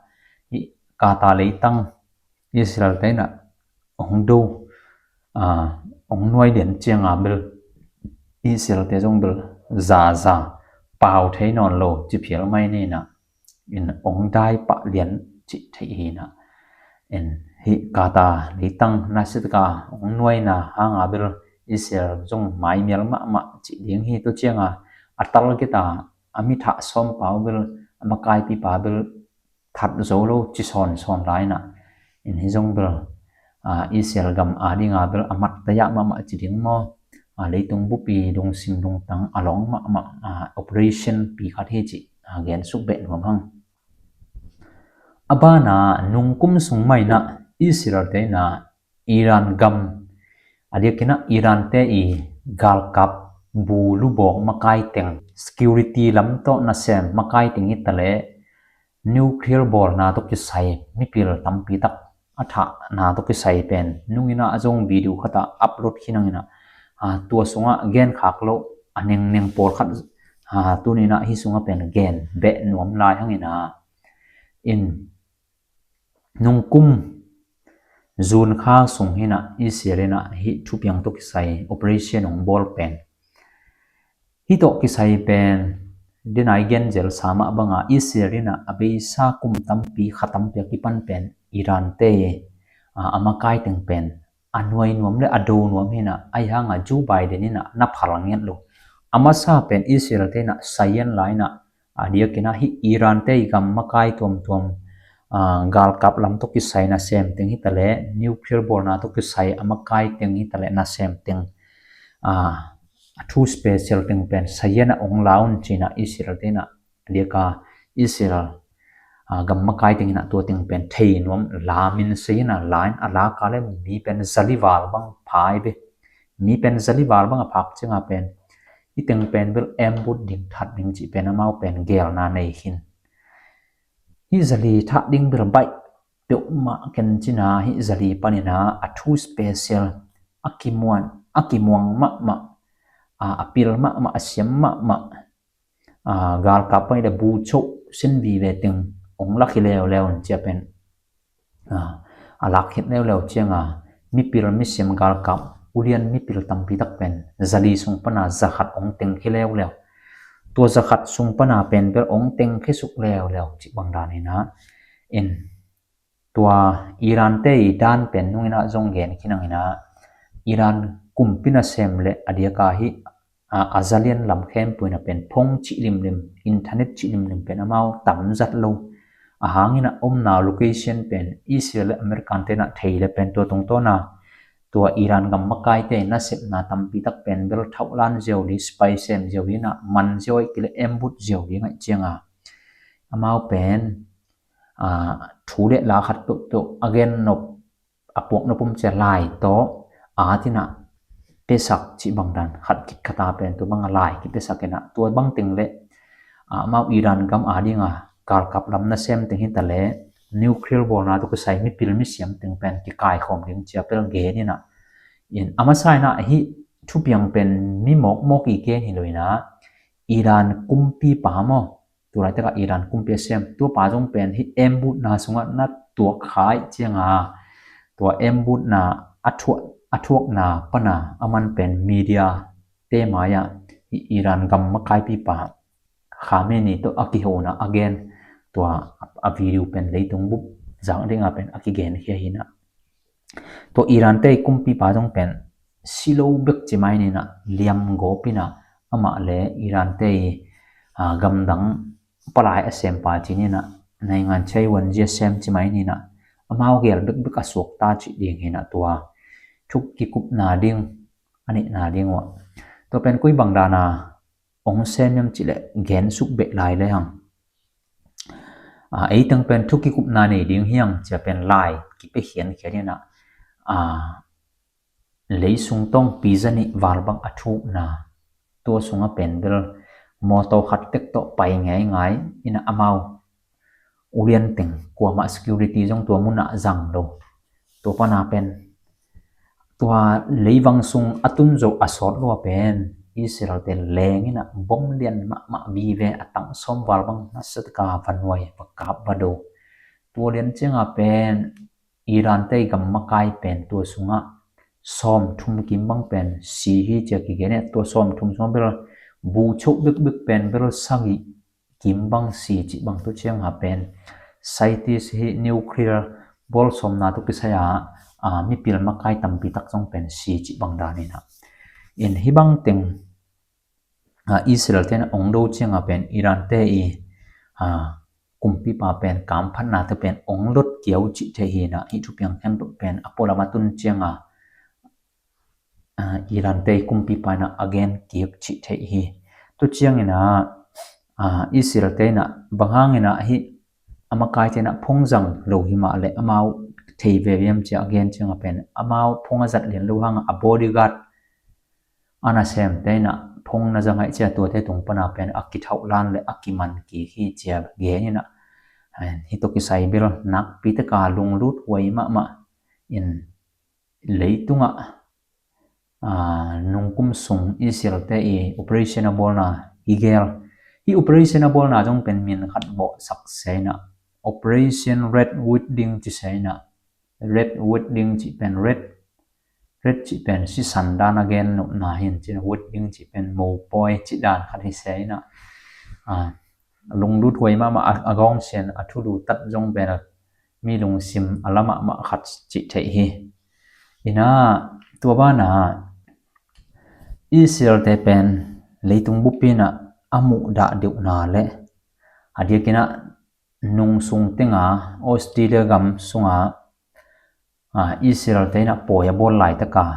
hih Qatar leitang Israel te in a hong do, a, hong nuai den chiang a bel Israel te zong bel zaza, pau thei nawn lo chi phial mai ni na. In hong dai pah lian chih thei hi na. In hih Qatar leitang nasa taka hong nuaina hang a bel Israel zong maimial mahmah chih ding hi. Tua chiang a, a target a, a mi thah sawmpa uh bel, a makaipipa bel that zo lo chi sawnsawn lai na. In hih zong bel, a, Israel gam a ding a bel a mat taya mahmah chih ding maw. A, leitung bupi lungsim lungtang a long mahmah, a, operation pi khat hi chih, a, gen suk beh nuam hang. A ban a, nung kum sung mai na Israel te in a Iran gam, a diakin a Iran te i galkap, bu, lubawng makai teng, security lam tawh nasem makai teng hi ta leh, nuclear bawlna tawh kisai mipil tampi tak a thahna tawh kisai pen nung in a zong video khat a upload khin ang in a, a, tua sung a gen khak lo a nengneng pawlkhat, a, tuni in a hih sung a pen gen beh nuam lai hang in a. In nung kum June kha sung hi na Israel in a hih thupiang tawh kisai operation hong bawl pen, hih tawh kisai pen dinai gen zel sa mah bang a Israel in a a beisa kum tampi kha tampi a kipan pen Iran te, a, a makai teng pen a nuai nuam leh a do nuam hi na, ahih hang a Joe Biden in a na phal ngiat lo. A masa pen Israel te in a saian lai na, a diakin a hih Iran te i gam makai tuamtuam, a, galkap lam tawh kisai nasem teng hi ta leh, nuclear bawlna tawh kisai a makai teng hi ta leh nasem teng, a, a thu special teng pen saian a hong la un chi na Israel te in a, a diak a Israel, a, gam makai teng in a tua teng pen thei nuam la min saian a la in a la ka leh mi pen zali val bang phai be. Mi pen zali val bang a phak chiang a pen, hih teng pen bel embut ding that ding chih pen amau pen gelna nei khin. Hih zali that ding bel baih peuhmah ken chi na hih zali pan in a a thu special, a kimuan, a kimuang mahmah, a, a pil mahmah, a siam mahmah, a, galkap pan in a bu choh sin vive teng hong lak hi leuleu in chia pen, a, a lak khit leuleu chiang a, mipil misiam galkap, ulian mipil tampi tak pen zali sung pan a za khat hong teng khe leuleu. Tua za khat sung pan a pen bel hong teng khe suk leuleu chih bang dan hi na. In tua Iran te i dan pen nung in a zong gen khin ang in a, Iran kumpi nasem leh a diak a hih, a, a zalian lam khempeuh in a pen phone chih limlim, internet chih limlim pen amau tam zat lo. Ahang in a omna location pen Israel leh American te in a thei leh pen tua tungtawn a tua Iran gam makai te nasepna tampi tak pen bel thauh lan ziau li, spy sem ziau li na, man ziau ahih kei leh embut ziau li ngai chiang a, amau pen, a, thu leh la khat peuhpeuh a gen nop, a puak nop um chia lai tawh a ti na, pesak chih bang dan khat kit khat a pen tua bang a lai kipesak in a, tua bang teng leh, a, amau Iran gam a ding a galkap lam nasem teng hi ta leh, nuclear bawlna tawh kisai mipil misiam teng pen kikaikhawm ding chia pel gen in a. In a masa in a hih thupiang pen mi mawkmawk i gen hi lo in a, Iran kumpipa maw, tulai tak a Iran kumpi a sem, tua pa zong pen hih embutna sung a na tuak kha chiang a, tua embutna a thuak, a thuakna pan a aman pen media te mai a hih Iran gam makaipipa Khamenei tawh a kihona a gen, tua a video pen leitung bup zak ding a pen a kigen khia hi na. Tua Iran te kumpipa zong pen si lo bek chi mai ni na, liam gawp in a, amah leh Iran te, a, gamdang palai a sempa chi ni na, naingan chaiwan zia sem chi mai ni na, ອາມາວແກນເບິກໆອາສວກຕາຈິດເອງເຫັນນະ ຕົວທຸກກິກຸບນາດິງ ອານິນາດິງວະ ຕົວເປັນກຸຍບັງດານາ ອົງເຊນຍຳຈິແລະ ແກນສຸກເບະລາຍແລຫັງ ອາ ເອຕັງເປັນທຸກກິກຸບນາເນດິງຮຽງ ຈະເປັນລາຍກິເປຂຽນຂຽນນີ້ນະ ອາ ເລຍສຸງຕ້ອງປີຈະນິວາລບັງອະທຸກນາ ຕົວະສຸງອະເປັນເບລ ມໍໂຕຄັດເຕັກໂຕໄປງາຍງາຍ ອິນອະອາມາວ ອຸລຽນເຕັງ ກົວມະ security ຈົ່ງຕົວະມຸນະຈັ່ງໂລ ຕົວະປະນາເປັນ ຕົວະເລຍວັງສຸງອະຕຸນໂຈອະຊອດລົວະເປັນ ອິສຣາເອລເຕັນແລງອິນອະ ບົມລຽນມະມະບີເວ ອະຕັງຊອມວາລບັງ ນະສະຕະກາວັນໄວ ປະກາບບະໂດ ຕົວະລຽນເຈ້ງອະເປັນ ອີຣານເຕຍກຳມະກາຍເປັນຕົວະສຸງອະ ຊອມທຸມກິມບັງເປັນ ຊີຮີເຈຍກິເກເນ ຕົວະຊອມທຸມຊອມເບລ ບູໂຊເບກເບກເປັນເບລ ຊາກິ ກິມບັງ ຊີຈິບັງ ຕົວະເຈ້ງອະເປັນ ໄຊຕິສຮີນິວເຄລຍ ບົລຊອມນາຕຸກິໄຊອາ ອາ ມິປິລມະກາຍຕຳປີຕັກຈົ່ງເປັນ ຊີຈິບັງດານີ້ນະ ເອັນຮີບັງເຕັງ ອາ ອິສຣາເອລເຕນອົງໂດເຈ້ງອະເປັນ ອີຣານເຕຍ ອາ ກຸມປີປາເປັນ ກາມພັດນາເຕເປັນ ອົງລົດກຽວຈິເທຮີນະ ຮີທຸປຽງແຄນໂຕເປັນ ອາໂປລາມາຕຸນເຈ້ງອາ ອາ ອີຣານເຕຍກຸມປີປານະ ອາແກນກິບຈິເທຮີ ຕຸເຈ້ງນະ ອາ ອິສຣາເອລເຕນະ ບັງຫາງນະ ຮີ ອາມາກາຍເຕນະ ພົງຈັງໂລຫິມະແລະ ອາມາວເທເວວຽມເຈອາແກນເຈງອະເປັນ ອາມາວພົງອາຈັດລຽນໂລຫະງ ອາບໍດີກາດ ອານາເຊມເຕນະ ພົງນະຈັງໄຫເຈຕົວເຕຕຸງປະນາເປັນ ອາກິເທົາລານ ແລະ ອາກິມັນກີຄີເຈເກນີນະ ຮີໂຕກິໄຊເບລ ນັກປີຕະກາລຸງລຸດຫວຍມະມະ ອິນ ເລຍຕຸງອະ ອາ ນຸງກຸມສຸງ ອິສຣາເອລເຕ ໂອເປເຣຊັນອາໂບລນາ ຮີເກລ ຮີໂອເປເຣຊັນອາໂບລນາ ຈົ່ງເປັນມິນຂັດເບາະສັກເຊນະ ໂອເປເຣຊັນເຣດວູດດິງຈິເຊນະ ເຣດວູດດິງຈິເປັນເຣດ ເຣດຈິເປັນຊິສັນດານອາແກນໂນນາເຫັນຈິນວູດດິງຈິເປັນໂມປອຍຈິດານຄັດເຊນະ ອາ ລຸງດູດຫວຍມະມະ ອາ ອາກອງເຊນ ອາທຸດູຕັດຈົ່ງເປັນ ມີລຸງຊິມ ອາລະມະມະຄັດຈິເທຮີ ອີນາ ຕົວບ້ານາ ອິສຣາເອລເຕເປັນ ເລຍຕຸງບຸປິນະ ອາມຸດາດິວນາແລະ ອາດຽກິນະ ນຸງສຸງເຕັງອາ ອົດສະຕຣາເລຍກຳສຸງອາ ອາ ອິສຣາເອລເຕນະ ໂປຍອາໂບນຫຼາຍຕະກາ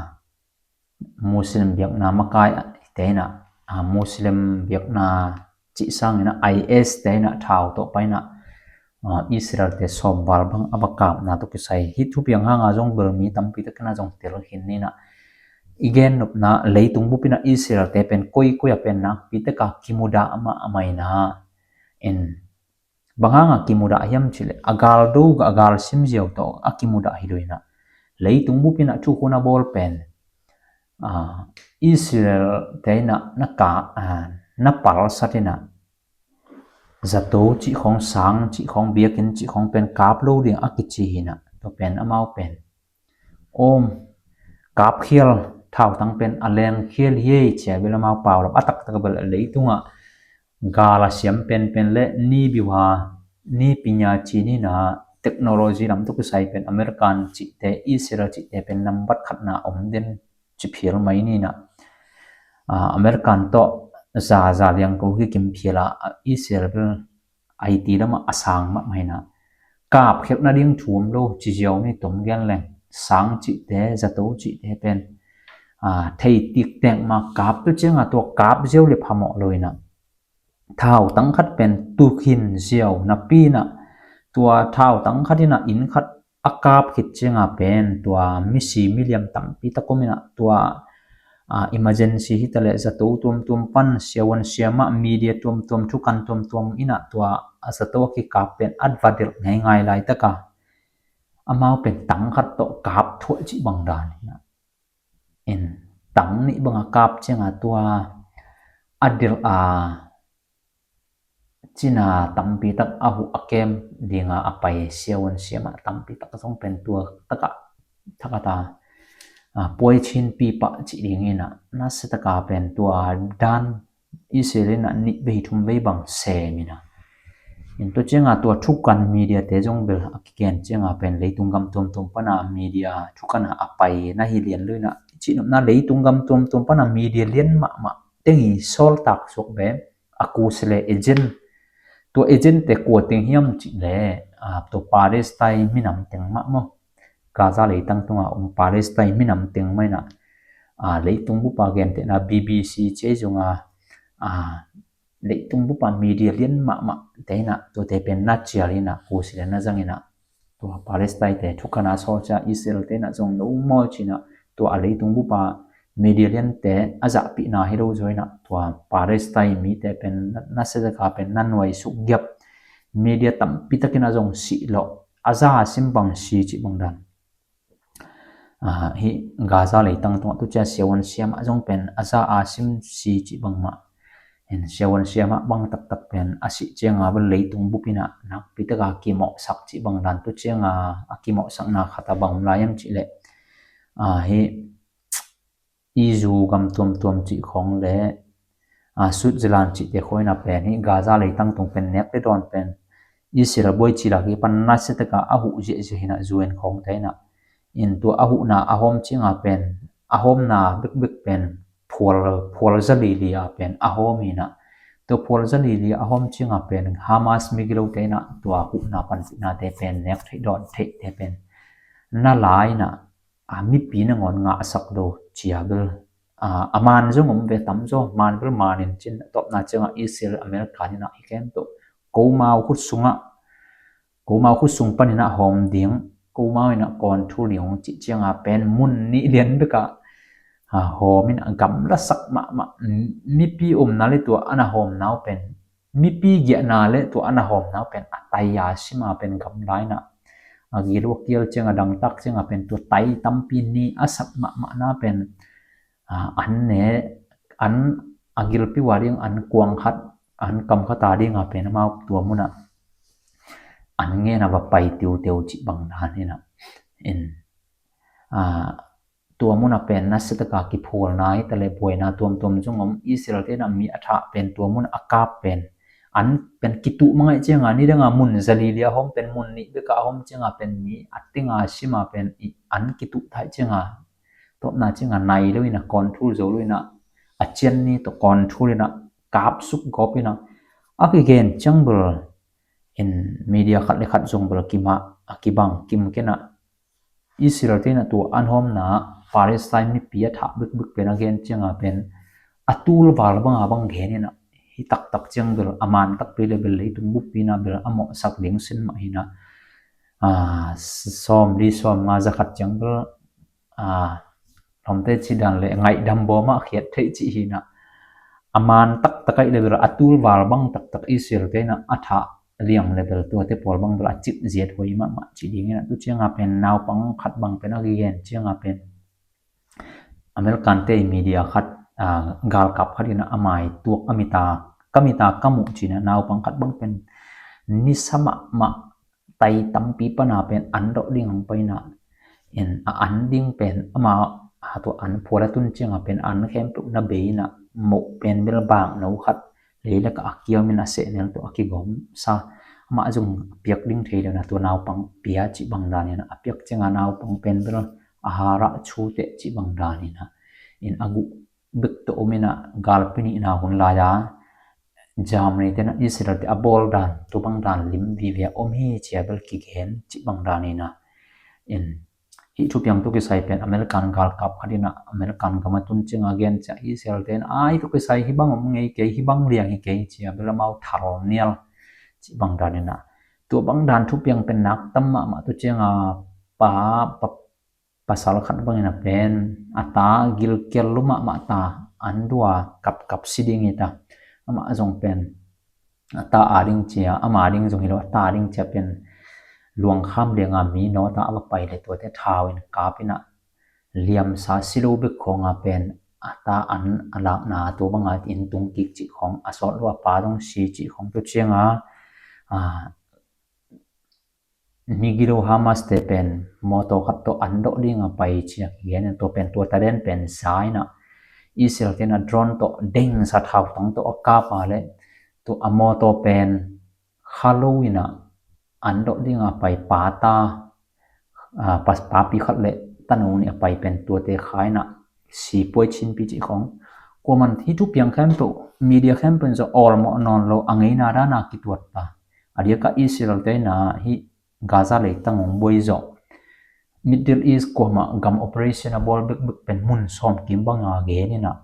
ມຸສລິມບຽກນາມະກາຍເຕນະ ອາ ມຸສລິມບຽກນາຈິສັງນະ ໄອເອສເຕນະ ທ້າວໂຕໄປນະ ອາ ອິສຣາເອລເຕຊອມວາລບັງອາບະກາບນາຕຸກິໄຊ ຮີທຸບຽງຫາງອາຈົງເບີມີຕຳປີຕະກະນາຈົງເຕລເຫັນນີ້ນະ ອີເກນນົບນາ ເລຍຕຸງບຸປິນະ ອິສຣາເອລເຕເປັນກຸຍກຸຍອາເປັນນະ ປີຕະກາກິມຸດາອະມະອະໄມນາ ເອັນ ບັງຫາງອາກິມຸດາຮຽມຈິເລ ອາກາລດູກະອາກາລຊິມຈຽວໂຕ ອາກິມຸດາຮີໂດຍນະ ເລຍຕຸງບຸປິນະ ທຸຄຸນອາໂບລເປັນ ອາ ອິສຣາເອລເຕນະ ນະກາ ອາ ນະປາລສະເຕນະ ຈະໂຕຈິຂອງສາງ ຈິຂອງບຽກິນ ຈິຂອງເປັນກາບໂລດຽງ ອາກິຈິຮີນະ ໂຕເປັນອາມາວເປັນ ໂອມ ກາບເຄລ ທ້າວຕັງເປັນ ອາແລງເຄລເຮ ເຈເວລາມາວປາວລຳ ອາຕັກຕະກະເບລ ເລຍຕຸງອາ ກາລະສຽມເປັນເປັນ ແລະ ນີບິວາ ນີປິນຍາຈີນີນາ ເຕັກໂນໂລຈີລຳຕຸກໃສເປັນ ອາເມລິກັນຈິເຕ ອິສຣາເອລຈິເຕ ເປັນນຳບັດຂັດນາອົມເດັ່ນ ຈິເພລໄມນີນະ ອາ ອາເມລິກັນໂຕ ຈາ ຈາລຽງໂຕ ຄືກິມເພລາ ອາ ອິສຣາເອລ ໄອຕີລະມະອາສາງມະໄມນະ ກາບເຂດນະດິງຖົວມໂລ ຈິຈຽວນີ້ຕົມແກນແລງ ສາງຈິເຕ ຈະໂຕຈິເຕເປັນ ອາ ເທຍຕິກແຕງມາກາບ ໂຕເຈງອາຕົວກາບຈຽວເລັບພະເໝາະໂລຍນະ ທ້າວຕັງຂັດເປັນຕຸຄິນຈຽວນະປີນະ ຕົວທ້າວຕັງຂັດນີ້ນະ ອິນຂັດ ອາກາບເຂດເຈງອາເປັນ ຕົວມີສີມີຫຼ່ຽມຕຳປີຕະກຸມນີ້ນະ ຕົວ ອາ ອີເມີເຈນຊີຮີຕະແລະ ຈະໂຕຕົວມໆປັນ ເຊຍວັນເຊຍມະ ມີເດຍຕົວມໆ ທຸກັນຕົວມໆ ອີນະ ຕົວອາສະໂຕກິກາເປັນ ອາດວາເດລ ງ່າຍໆ ຫຼາຍຕະກາ ອາມາວເປັນຕັງຂັດໂຕກາບທົ່ວຈິບັງດານ ເອັນ ຕັງນິບັງອາກາບເຈງອາຕົວ ອາເດລອາ ຈິນາ ຕຳປີຕັກ ອາຫູ ອາເກມ ດີງາ ອາໄປ ເຊຍວັນເຊຍມະ ຕຳປີຕັກ ສົ່ງເປັນຕົວຕະກະ ທະກະຕາ ອາ ປ່ວຍຊິນປີປະ ຈິດີງອີນະ ນາສະຕະກາເປັນຕົວດານ ອິເຊເລນະ ນິເວທຸມເວບັງເຊມິນາ ເຫັນຕົວເຈງອາຕົວທຸກັນມີເດຍເຕຈົ່ງເບລ ອາກິແກນເຈງອາເປັນເລຍຕຸງກຳຕົມຕົມປະນາມີເດຍ ທຸກັນອາໄປນະ ຮີລຽນເລີຍນະ ຈິນົບນາເລຍຕຸງກຳຕົມຕົມປະນາມີເດຍລຽນມະມະ ເຕັງອີຊອລຕາກສວກແບ ອາກູສເລເອເຈນ ຕົວເອເຈນເຕກົວເຕັງຮຽມຈິແລ ອາ ຕົວປາເລສໄຕມີນຳເຕັງມະເນາະ ກາຊາເລີຍຕັ້ງຕົງອາ ອົງປາເລສໄຕມີນຳເຕັງໄມນະ ອາ ເລີຍຕົງບຸປາແກນເຕນະ ບີບີຊີ ເຈຈຸງອາ ອາ ເລີຍຕົງບຸປາມີເດຍລຽນມະມະເຕນະ ຕົວເຕເປັນນາເຈຍລີນະ ກູຊິເລນະຈັງອີນະ ຕົວປາເລສໄຕເຕ ທຸກຄະນະຊໍຈາ ອິດສະຣາເອວເຕນະ ຈົງໂນມອລຈິນະ ຕົວອາເລຕົງບຸປາ Media Lien ເຕ ອາຈະປິນາ Hero Joy ນະ ຕົວປາເລສໄຕມີເຕເປັນນາເສດຖະກາ ເປັນນາໜ່ວຍສຸກຍັບ Media ຕຳປິຕະກິນະ ຈົງຊິເລາະ ອາຈາຊິມບັງຊີຈິບັງດານ ອາ Gaza ເລີຍຕັ້ງຕົງອາ ຕຸເຈຍ ເຊວອນເຊຍມະ ຈົງເປັນ ອາຈາອາຊິມຊີຈິບັງມະ ເຫັນ ເຊວອນເຊຍມະ ບັງຕັກຕັກເປັນ ອາຊິເຈງອາ ເບນເລີຍຕົງບຸປິນະ ນັກປິຕະກາ ກິເມາະສັກຈິບັງດານ ຕຸເຈງອາ ອາ ກິເມາະສັກນາ ຄາຕາບັງມລາຍມຈິເລ ອາ ເຮ ອີຢູ ກຳຕົມຕົມຈິຂອງເລ ອາ ສຸດເຈລານຈິເຕໂຄຍນະເປັນ ເຮ ກາຊາເລີຍຕັ້ງຕົງເປັນ ແນກເລດອນເປັນ ອິດສະຣາເອວ ບົຍຈິລາ ກິປັນນາເສດຖະກາ ອາຫຸເຈເຈຫິນະ ຢູເອັນ ຂອງໄທນະ ອິນຕົວອາຫຸນາ ອາໂຮມຈິງອາເປັນ ອາໂຮມນາເບັກເບັກເປັນ ພວລ ພວລຈະລີລີອາເປັນ ອາໂຮມມິນະ ຕົວພວລຈະລີລີອາໂຮມຈິງອາເປັນ ຮາມາສ ມິກໂລເຕນະ ຕົວອາຫຸນາ ປັນສິນາເຕເປັນ ແນກເລດອນເທເຕເປັນ ນາລາຍນະ ອາ ມີປີນະງອນງາສັກໂດ ເຈຍເບລ ອາ ອາມານ ຈົງອມເວຕຳໂຈ ມານເບລ ມານິນຈິນ ຕົບນາເຈງອາ ອິດສະຣາເອວ ອາເມລິກາ ນີ້ນະ ອີເຄມໂຕ ໂກມາວຄຸດສຸງອາ ໂກມາວຄຸດສຸງປະນິນະ ຫອມດິງ ໂກມາວນະ ກອນທູລິງຈິເຈງອາເປັນ ມຸນນິລຽນເບກະ ອາ ຫອມມິນອາ ກຳລະສັກມະມະ ມີປີອົມນາເລ ຕົວອານາຫອມນາວເປັນ ມີປີເກຍນາເລ ຕົວອານາຫອມນາວເປັນ ອາໄຕຍາຊິມາເປັນ ກຳລາຍນະ ອາກິລວກຽວເຈງອາ ດັງຕັກເຈງອາເປັນ ຕົວໄຕຕຳປີນີ ອາສັກມະມະນາເປັນ ອາ ອັນເນ ອັນອາກິລປິວາດິງ ອັນກວາງຄັດ ອັນກຳຄະຕາດິງອາເປັນ ມາຕົວມຸນອາ ອັນເງນາວາໄປຕິວເຕວຈິບັງດານນີ້ນະ ເອັນ ອາ ຕົວມຸນອາເປັນ ນາເສດຖະກາ ກິໂພລນາຍ ຕະເລບວຍນາ ຕົວມຕົມຈຸງອມ ອິດສະຣາເອວເຕນະ ມີອາທະເປັນ ຕົວມຸນອາກາບເປັນ ອັນເປັນກິຕຸມັງໄງເຈງອາ ນີ້ເດງອາ ມຸນຈະລີເລຍ ອາໂຮມເປັນ ມຸນນິເບກະ ອາໂຮມເຈງອາເປັນ ມີອາຕິງອາຊິມາເປັນ ອີ ອັນກິຕຸໄທເຈງອາ ຕົບນາເຈງອາ ໄນເລີຍນະ ກອນທູໂຈເລີຍນະ ອາຈຽນນີ້ຕົວກອນທູເລີຍນະ ກາບສຸກກອບເລີຍນະ ອາກິເກນ ຈະງເບລ ເຫັນ ມີເດຍຄັດເລຍຄັດ ຈົງເບລ ກິມະ ອາກິບັງ ກິມເກນະ ອິດສະຣາເອວເຕນະ ຕົວອານໂຮມນາ ປາເລສໄຕ ມີປີອາທະເບັກເບັກເປັນ ອາເກນ ເຈງອາເປັນ ອາຕູລວາລບັງອາບັງເກນນີ້ນະ ຮີຕັກຕັກເຈງເບລ ອາມານຕັກປີເລເບລ ເລີຍຕຸງບຸປິນາເບລ ອາເມາະສັກເດັງເຊັ່ນມະຫີນະ ອາ ຊອມດີຊອມງາຈະຄັດເຈງເບລ ອາ ລອມເຕຈິດານເລ ໄງດຳບໍມະ ຂຽດເທຈິຫີນະ ອາມານຕັກຕະໄກເລເບລ ອາຕູລວາລບັງຕັກຕັກ ອິດສະຣາເອວເຕນະ ອາທະ ລຽງເລເບລ ຕົວເຕໂພລບັງເບລ ອາຈິບເຈດໂຫຍມະມະຈິດີງນະ ຕຸເຈງອາເປັນ ນາວປັງຄັດບັງເປັນ ອາກິເກນ ເຈງອາເປັນ ອາເມລິກັນເຕ ມີເດຍຄັດ ອາ ກາລກັບຄັດນະ ອາມາຍຕົວກະມິຕາ ກະມິຕາກະມຸຈິນະ ນາວປັງຄັດບັງເປັນ ນິສະມະມະ ໄຕຕຳປີປະນາເປັນ ອັນດອກດິງໄປນະ ເອັນ ອາ ອັນດິງເປັນ ອາມາ ອາ ຕົວອັນ ພວລະຕຸນເຈງອາເປັນ ອັນແຄມປຸນະເບນະ ໂມເປັນເບລບາງ ນາວຄັດ ເລ ລະກະອາກຽວມິນອາເຊເນລ ຕົວອາກິກອມຊາ ມາຈຸງປຽກດິງເທເລນະ ຕົວນາວປັງເປຍຈິບັງດານີ້ນະ ອາປຽກເຈງອານາວປັງເປັນເບລ ອາຫາລະຊູເຕະຈິບັງດານີ້ນະ ເອັນອາກຸເບັກໂຕໂອມິນະ ກາລປິນິນາຫຸນລາຍາ ຈາມນີເຕນະ ອິດສະຣາເອວເຕ ອາໂບລດານ ຕົວບັງດານລິມວີເວຍ ໂອມຮີເຈຍເບລກິເກນຈິບັງດານີ້ນະ ເອັນ ຮີທຸບຍັງຕຸກິໄຊເປັນ ອາເມລິກັນກາລກັບຄະດີນະ ອາເມລິກັນກຳມະຕຸນເຈງອາເກນຈາ ອິດສະຣາເອວເຕນ ອາ ຮີທຸບກິໄຊ ຮີບັງເມເກ ຮີບັງລຽງ ຮີເກເຈຍເບລມາວທາລອນເນລ ຈິບັງດານີ້ນະ ຕົວບັງດານທຸບຍັງເປັນນັກຕຳມະມະຕຸເຈງອາ ປາ ປາ ປາສາລະຄັດບັງນະເປັນ ອາຕາ ກິລເກລລຸມະມະຕາ ອັນດູອາ ກັບ ກັບຊິດິງອີຕາ ອາມາຈົງເປັນ ອາຕາອາດິງເຈຍ ອາມາດິງຈົງເຮໂລ ອາຕາອາດິງເຈຍເປັນ ລວງຄາມລຽງອາມີໂນຕາອາບາໄປເລ ຕົວເຕທາວເອັນກາປິນະ ລຽມສາຊິໂລເບັກຂອງອາເປັນ ອາຕາອັນອາລາບນາ ຕົວບັງອາອິນຕຸງກິກຈິຂອງ ອາຊອດລວປາຕົງຊີຈິຂອງ ຕຸເຈງອາ ອາ ມິກິໂລຮາມາສເຕເປັນ ມໍໂຕຄັດໂຕອັນໂດດິງອາໄປເຈຍເກນ ຕົວເປັນຕົວຕາເດນເປັນຊາຍນະ ອິດສະຣາເອວເຕນະ ໂດຣນໂຕເດັງສະທາວຕັງໂຕອາກາປາເລ ຕົວອາມໍໂຕເປັນ ຄາໂລວິນະ ອັນໂດດິງອາໄປປາຕາ ອາ ປາ ປາປີຄັດເລ ຕະໂນນີ້ອາໄປເປັນຕົວເຕຄາຍນະ ຊີປ່ວຍຊິນປີຈິຂອງ ກົວມັນທີ່ທຸບພຽງແຄມໂຕ ມີເດຍແຄມເປັນຈະອອລເມາະນອນໂລ ອາເງຍນາດານາກິດວັດຕາ ອາດຽກະອິດສະຣາເອວເຕັນນະ Gaza ເລີຍຕັ້ງວອງບົວເຈາະ Middle East ກວມມະກຳ operation ອາ ບອລເບິກເບິກເປັນໝຸ່ນສອມກິມບັງອາເກນນີ້ນະ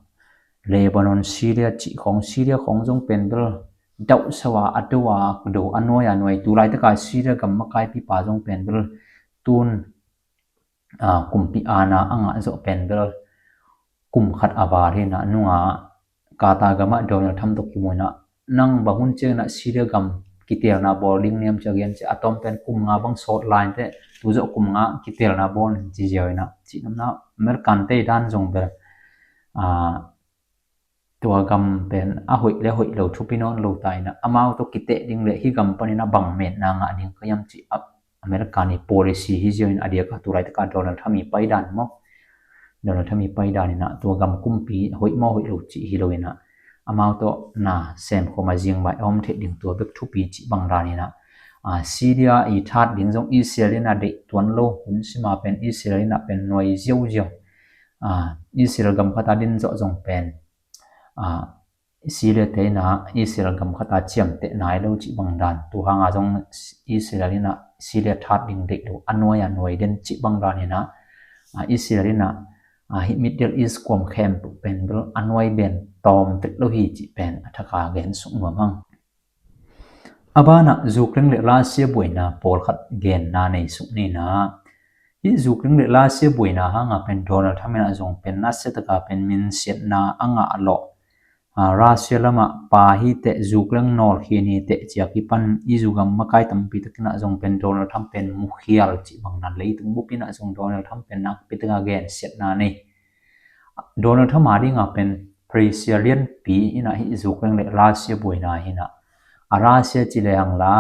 Lebanon Syria ຈິຂອງ Syria ຂອງຈົງເປັນເບິລ Daud Sawa ອາໂຕວາ ໂດ ອານວຍ ອານວຍ ຕູໄລຕະກາ Syria ກຳມະກາຍປີປາຈົງເປັນເບິລ ຕູນ ອາ ກຸມປີອານາ ອາງະ ໂຈເປັນເບິລ ກຸມຂັດອາວາເທນະ ນຸງາ ກາຕາກະມະ ໂດນັລ ທຳ ຕົກກິໂມຍນະ ນັງບາຮຸນເຈນະ ຊີເດກຳ ກິເຕລນາ ບອລ ລິງນຽມ ຈະເກນ ຈະອາຕອມ ເປັນກຸມງາບັງໂສດລາຍເຕ ຕູໂຈກຸມງາ ກິເຕລນາ ບອລ ຈິເຈຍນະ ຈິນຳນາ ອາເມລິກັນເຕດານ ຈົງເບລ ອາ ຕົວກຳເປັນອະຫົຍ ແລະ ຫົຍໂລທຸພິນອນໂລຕາຍນະ ອາມາວໂຕກິເຕດິງ ແລະ ຫິກຳປະນິນະ ບັງເມນນາງະດິງ ກະຍຳຈິອາ ອາເມລິການີ້ policy ຫິເຈຍນະ ອາເດຍກະ ຕຸໄລຕະກາ ໂດນັລ ທຳ ມີໄປດານມໍ ໂດນັລ ທຳ ມີໄປດານນີ້ນະ ຕົວກຳກຸມປີ ຫົຍມໍ ຫົຍໂລຈິ ຫິໂລຍນະ ອາມາວໂຕນາ ແຊມໂຄມາ ຊິງບາຍ ອອມເທດດິງ ຕົວເບັກທຸປີ ຈິບັງດານນີ້ນະ ອາ ຊີເດຍ ອີທາດດິງ ຈົງ ອິດສະຣາເອລນະ ເດກຕວນໂລ ຮຸນຊິມາ ເປັນ ອິດສະຣາເອລນະ ເປັນໜ່ວຍ ຢຽວຢຽວ ອາ ອິດສະຣາເອລ ກຳຄະຕາດິນ ເຈາະ ຈົງ ເປັນ ອາ ຊີເລຍເຕນາ ອິດສະຣາເອລ ກຳຄະຕາຈຽມເຕະນາຍໂລຈິບັງດານ ຕູຮາງອາ ຈົງ ອິດສະຣາເອລນະ ຊີເລຍທາດດິງເດັກໂລ ອານວຍ ອານວຍເດັນຈິບັງດານນີ້ນະ ອາ ອິດສະຣາເອລນະ ອາ Middle East ກວມແຄມ ເປັນ ອານວຍເບນຕອມເຕັດໂລຮີຈິແປນ ອາທະກາແກນສຸກນວມຫັ້ງ ອາບານະ ຢູເຄຣນ ແລະ ຣາເຊຍ ບວຍນາ ໂປລຂັດແກນນາໃນສຸກນີ້ນະ ອີຢູເຄຣນ ແລະ ຣາເຊຍ ບວຍນາ ຫາງອາເປັນ ໂດນັລ ທຳ ນະ ຈົງເປັນ ນັດເຊຕະກາ ເປັນມິນເຊດນາ ອາງາອະເລາະ ອາ ຣາເຊຍລະມະ ປາຮີເຕະ ຢູເຄຣນ ນອລເຄນີເຕະ ຈຽກິປັນ ອີຢູກຳມະກາຍຕຳປີຕະກິນະ ຈົງເປັນ ໂດນັລ ທຳ ເປັນມຸຂຽລຈິບັງນານ ເລີຍຕຸງບຸປິນະ ຈົງ ໂດນັລ ທຳ ເປັນ ນັກປິຕະກາແກນເຊດນາ ເນ ໂດນັລ ທຳ ມາດິງອາເປັນ ເພຣເຊຍລຽນປີ ອີນະ ຮີຢູເຄຣນ ແລະ ຣາເຊຍ ບວຍນາ ຮີນະ ອາ ຣາເຊຍ ຈິແລງລາ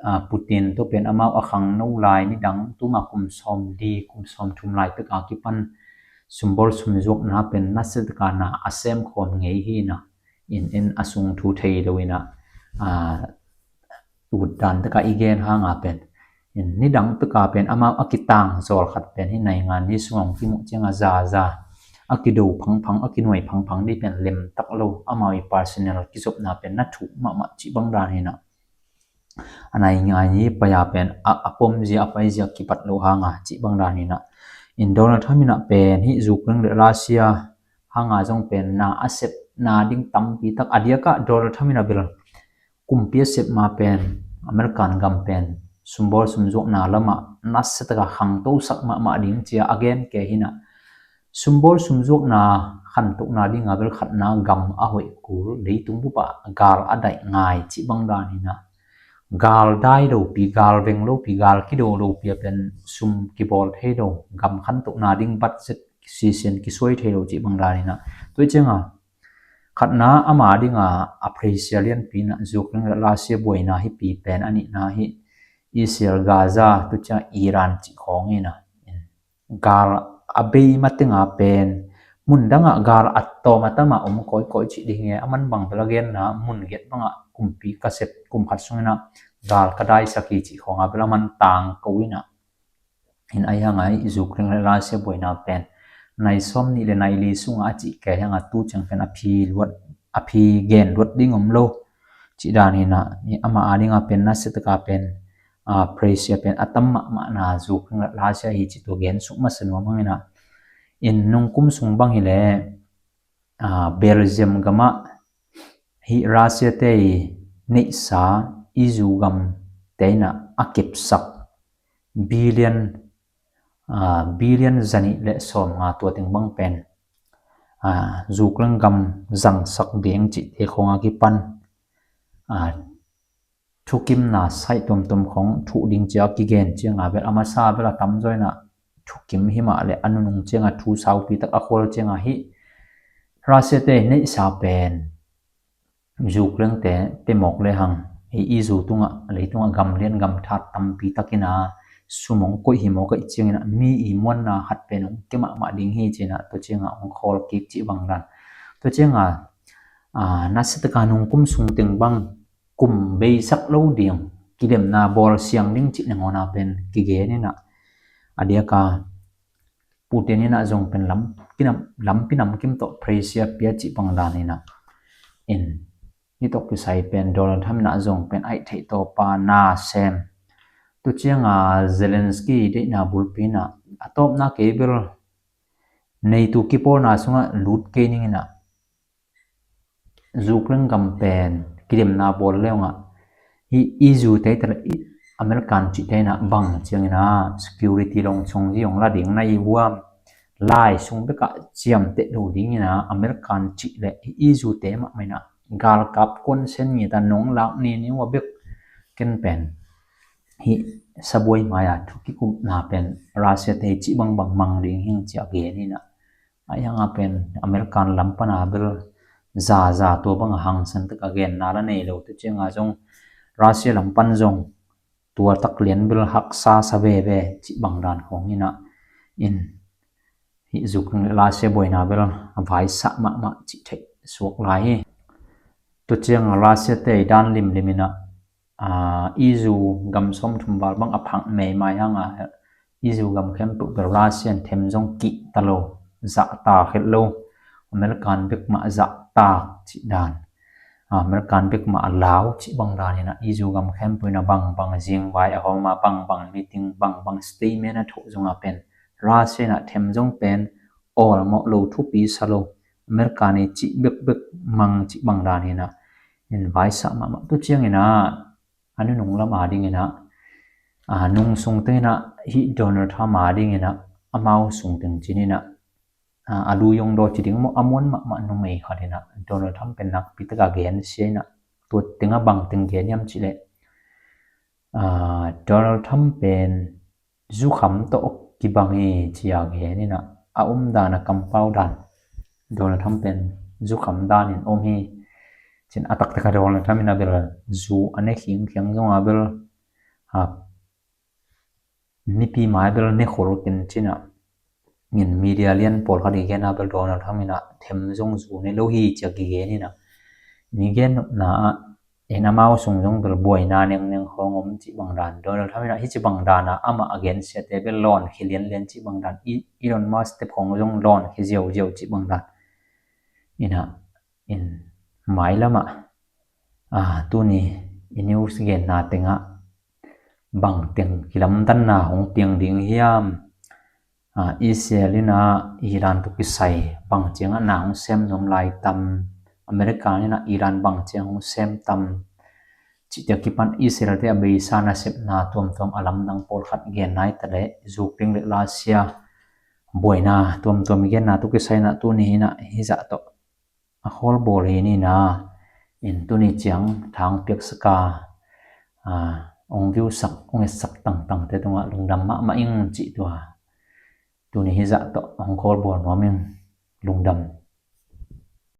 ອາ ປູຕິນ ໂຕເປັນອາມາວອາຄັງ ໂນລາຍ ນິດັງ ຕູມາກຸມຊອມດີ ກຸມຊອມທຸມລາຍ ຕຶກອາກິປັນ ຊຸມບົລຊຸມຍວກນາ ເປັນ ນັດເຊຕະການາ ອາແຊມຄອມເງຍ ຮີນະ ອິນເອັນ ອາຊຸງທູເທໂດຍນະ ອາ ຕູດດານຕະກາອີເກນ ຫາງອາເປັນ ນິດັງຕະກາເປັນ ອາມາວອາກິຕັງ ໂຊລຂັດເປັນ ຮີນາຍງານ ນິສວງ ກິມຸ ຈຽງອາ ຈາຈາ ອາກິໂດ ພັງພັງ ອາກິໜວຍ ພັງພັງ ນີ້ເປັນ ເລັມຕັກໂລ ອາມາວອີປາເຊນແນລ ກິຈົບນາເປັນ ນະທຸ ມະມະ ຈິບັງດານ ຮີນະ ອານາຍງານ ຍິປະຍາເປັນ ອາ ອາປົມ ເຈຍ ອາໄປ ເຈຍ ກິປັດໂລ ຫາງອາ ຈິບັງດານ ຮີນະ ອິນໂດນັລ ທຳ ນະ ເປັນ ຮີຢູເຄຣນ ແລະ ຣາເຊຍ ຫາງອາ ຈົ່ງເປັນ ນາອາເຊັບ ນາດິງຕຳປີຕັກ ອາເດຍກະ ໂດນັລ ທຳ ນະ ເບລ ກຸມເປຍເຊັບມາເປັນ ອາເມລິກັນກຳເປັນ ຊຸມບໍລຊຸມຈວກນາລະມະ ນັດເສດຖະກາຄັງໂຕສັກມະມະດິງເຈຍອາແກນແກຫິນະ ຊຸມບໍລຊຸມຈວກນາ ຂັນໂຕກນາດິງອາເບລຂັດນາກຳອາຫົຍກູເລີຍຕຸງບຸບະ ກາລອາໄດງາຍຈິບັງດານຫິນະ ກາລໄດໂລປີ ກາລເວັງໂລປີ ກາລກິໂດໂລປີ ເປັນຊຸມກິບອລເທໂດ ກຳຂັນໂຕກນາດິງບັດເສັດ ຊີເຊັນກິຊ່ວຍເທໂລຈິບັງດານຫິນະ ໂຕເຈງອາ ຂັດນາອາມາດິງອາ ອາເພຣເຊຍລຽນປີນະ ຢູເຄຣນລາເຊຍບວຍນາຫິປີແປນອານິນາຫິ ອິສຣາເອລ ກາຊາ ຕຸຈາ ອີຣານຈິຂອງຫິນະ ກາລອາເບຍມາເຕັງອາເປັນ ມຸນດັງອາກາລອາໂຕມາຕະມາອົມກອຍກອຍຈິດິເງອາມັນບັງເວລາເກນນາ ມຸນເກັດບັງອາກຸມປີກາເຊັດກຸມຂັດຊຸງຫິນະ ກາລກະດາຍສະກີຈິຂອງອາເບລາມັນຕາງເກົາຫິນະ ເຫັນໄອຫາງໄອ ຢູເຄຣນ ແລະ ລາເຊຍ ບວຍນາແປນ ໃນຊອມນີ້ ແລະ ໃນລີຊຸງອາຈິແກ່ຫາງອາຕູຈັ່ງເປັນອາພີລວດ ອາພີແກນລວດດິງອມໂລ ຈິດານີນາ ອາມາອາດິງອາເປັນ ນາເສດຕະກາເປັນ ອາເພຣເຊຍເປັນ ອາຕຳມະມະນາ ຢູເຄຣນ ແລະ ລາເຊຍ ຮີຈິໂຕແກນສຸມາສະນວມຫັ້ງນາ ເອັນນຸງກຸມຊຸງບັງຮີແລ ອາ ເບລຈຽມກະມະ ຮີຣາເຊຍເຕ ເນຊາ ອີຢູກຳເຕນະ ອາເກັບສັກ ບິລຽນ ອາ ບິລຽນຈະນິ ແລະ ຊອມງາຕົວເຕັງບັງແປນ ອາ ຢູເຄຣນກຳຈັງສັກເບງຈິເຕຂອງອາກິປັນ ອາ ທຸກິມນາໄຊຕົມຕົມຂອງທຸດິງເຈອກິເກນ ເຈງອາເວລອາມາຊາເວລາຕຳຈ້ອຍນະ ທຸກິມຫິມະ ແລະ ອະນຸນຸງ ເຈງອາທູຊາວປີຕັກອາໂຄລ ເຈງອາຫິ ຣາເຊຍເຕ ເນຊາແປນ ຢູເຄຣນແຕ່ ເຕໝອກເລຫັງ ອີຢູຕຸງອະ ເລຕຸງອະ ກຳລຽນກຳທາດຕຳປີຕັກກິນາ ຊຸມອງກົຍຫິມອກກະອີເຈງນະ ມີອີມວນນາ ຫັດເປນົງເກມະມະດິງຮີເຈນະ ໂຕເຈງອາ ອອງຄອລກິກຈິບັງດານ ໂຕເຈງອາ ອາ ນາເສດຕະການຸງກຸມຊຸງເຕັງບັງ ກຸມເບຍສັກໂລດຽງ ກິເລັມນາບອລຊຽງລິງຈິແນງໂອນາເປັນກິເກນິນະ ອາເດຍກາ ປູເຕນນິນະ ຈົ່ງເປັນລຳກິນຳ ລຳປິນຳກິມໂຕເພຣເຊຍເປຍຈິບັງດານນິນະ ເອັນ Hi tok ki sai pen Donald Trump na zong pen ai thei to pa na sem. Tu chiang a Zelensky de na bulpi na a top na ke bil nei tu ki pol na sunga lut ke ning na. Ukraine gam pen kidem na bol leunga. Hi E U te te American chi te na bang chiang ina security long chung ji ong la ding na i huam. Lai sung beka chiam te lo ding ina American chi le E U te ma mai na gal kap kon sen ni ta nong lak ni ni wa bek ken pen. Hi saboi maya thu ki kup na pen Russia te chi bang bang mang ding hing chi a ge ni na. A yang a pen American lam pan a bil za za tua bang hang sen tak a gen na la nei lo tu chiang a zong Russia lam pan zong tua tak lian bil haksa sa ve ve chi bang dan khong ina in hi zuk la se boina bil a vai sa ma ma chi thei suak lai hi. Tu chiang a Russia te dan lim lim ina a E U gam som thum val bang a phang mei mai hang a E U gam khem pu bil Russia them zong ki ta lo za ta khet lo. American bek ma za ta chi dan. American bek ma a lau chi bang dan ina E U gam khem pu na bang bang jing vai a hom a bang bang meeting bang bang statement a tho zong a pen Russia na them zong pen ol mo lo thu pi sa lo. American ni chi bek bek mang chi bang dan ina in vai sa ma ma tu chiang ina anu nung lam a ding ina a nung sung te ina hi Donald Trump a ding ina amau sung teng chi ni na a lu yong do chi ding mo a mon ma ma nu mei kha ding na Donald Trump pen nak pi ta ka gen sia ina tu teng a bang teng gen yam chi le a Donald Trump pen zu kham to ki bang hi chi a gen ina a um dan a kam pau dan Donald Trump pen zu kham dan in um hi chin a tak tak a Donald Trump ina bel zu a ne khing khing zong a bel a nipi mai bel ne khol ken china ngin media lian pol kha di gen a bel Donald Trump ina them zong zu ne lo hi chi a ki gen ina ni gen na a en amau sung zong bel buai na neng neng khong om chi bang dan Donald Trump ina hi chi bang dan a ama against te bel lon khi lian lian chi bang dan Elon Musk te khong zong lon khi ziau ziau chi bang dan ina in mai lama a tuni i news gen na tenga bang teng kilam dan na hong piang ding hiam a Israel ina Iran tu kisai bang chiang a na hong sem nom lai tam America ina Iran bang chiang hong sem tam chi te kipan Israel te a beisa na sep na tuam tuam alam dang pol khat gen nai ta le Ukraine le Russia buai na tuam tuam gen na tu kisai na tuni ina hi za to a khol bol hi ni na in tuni chiang thang piak saka a ong viu sak ong et sak tang tang te tunga lungdam ma ma ing chi tua tuni hi za to ong khol bol nom ing lungdam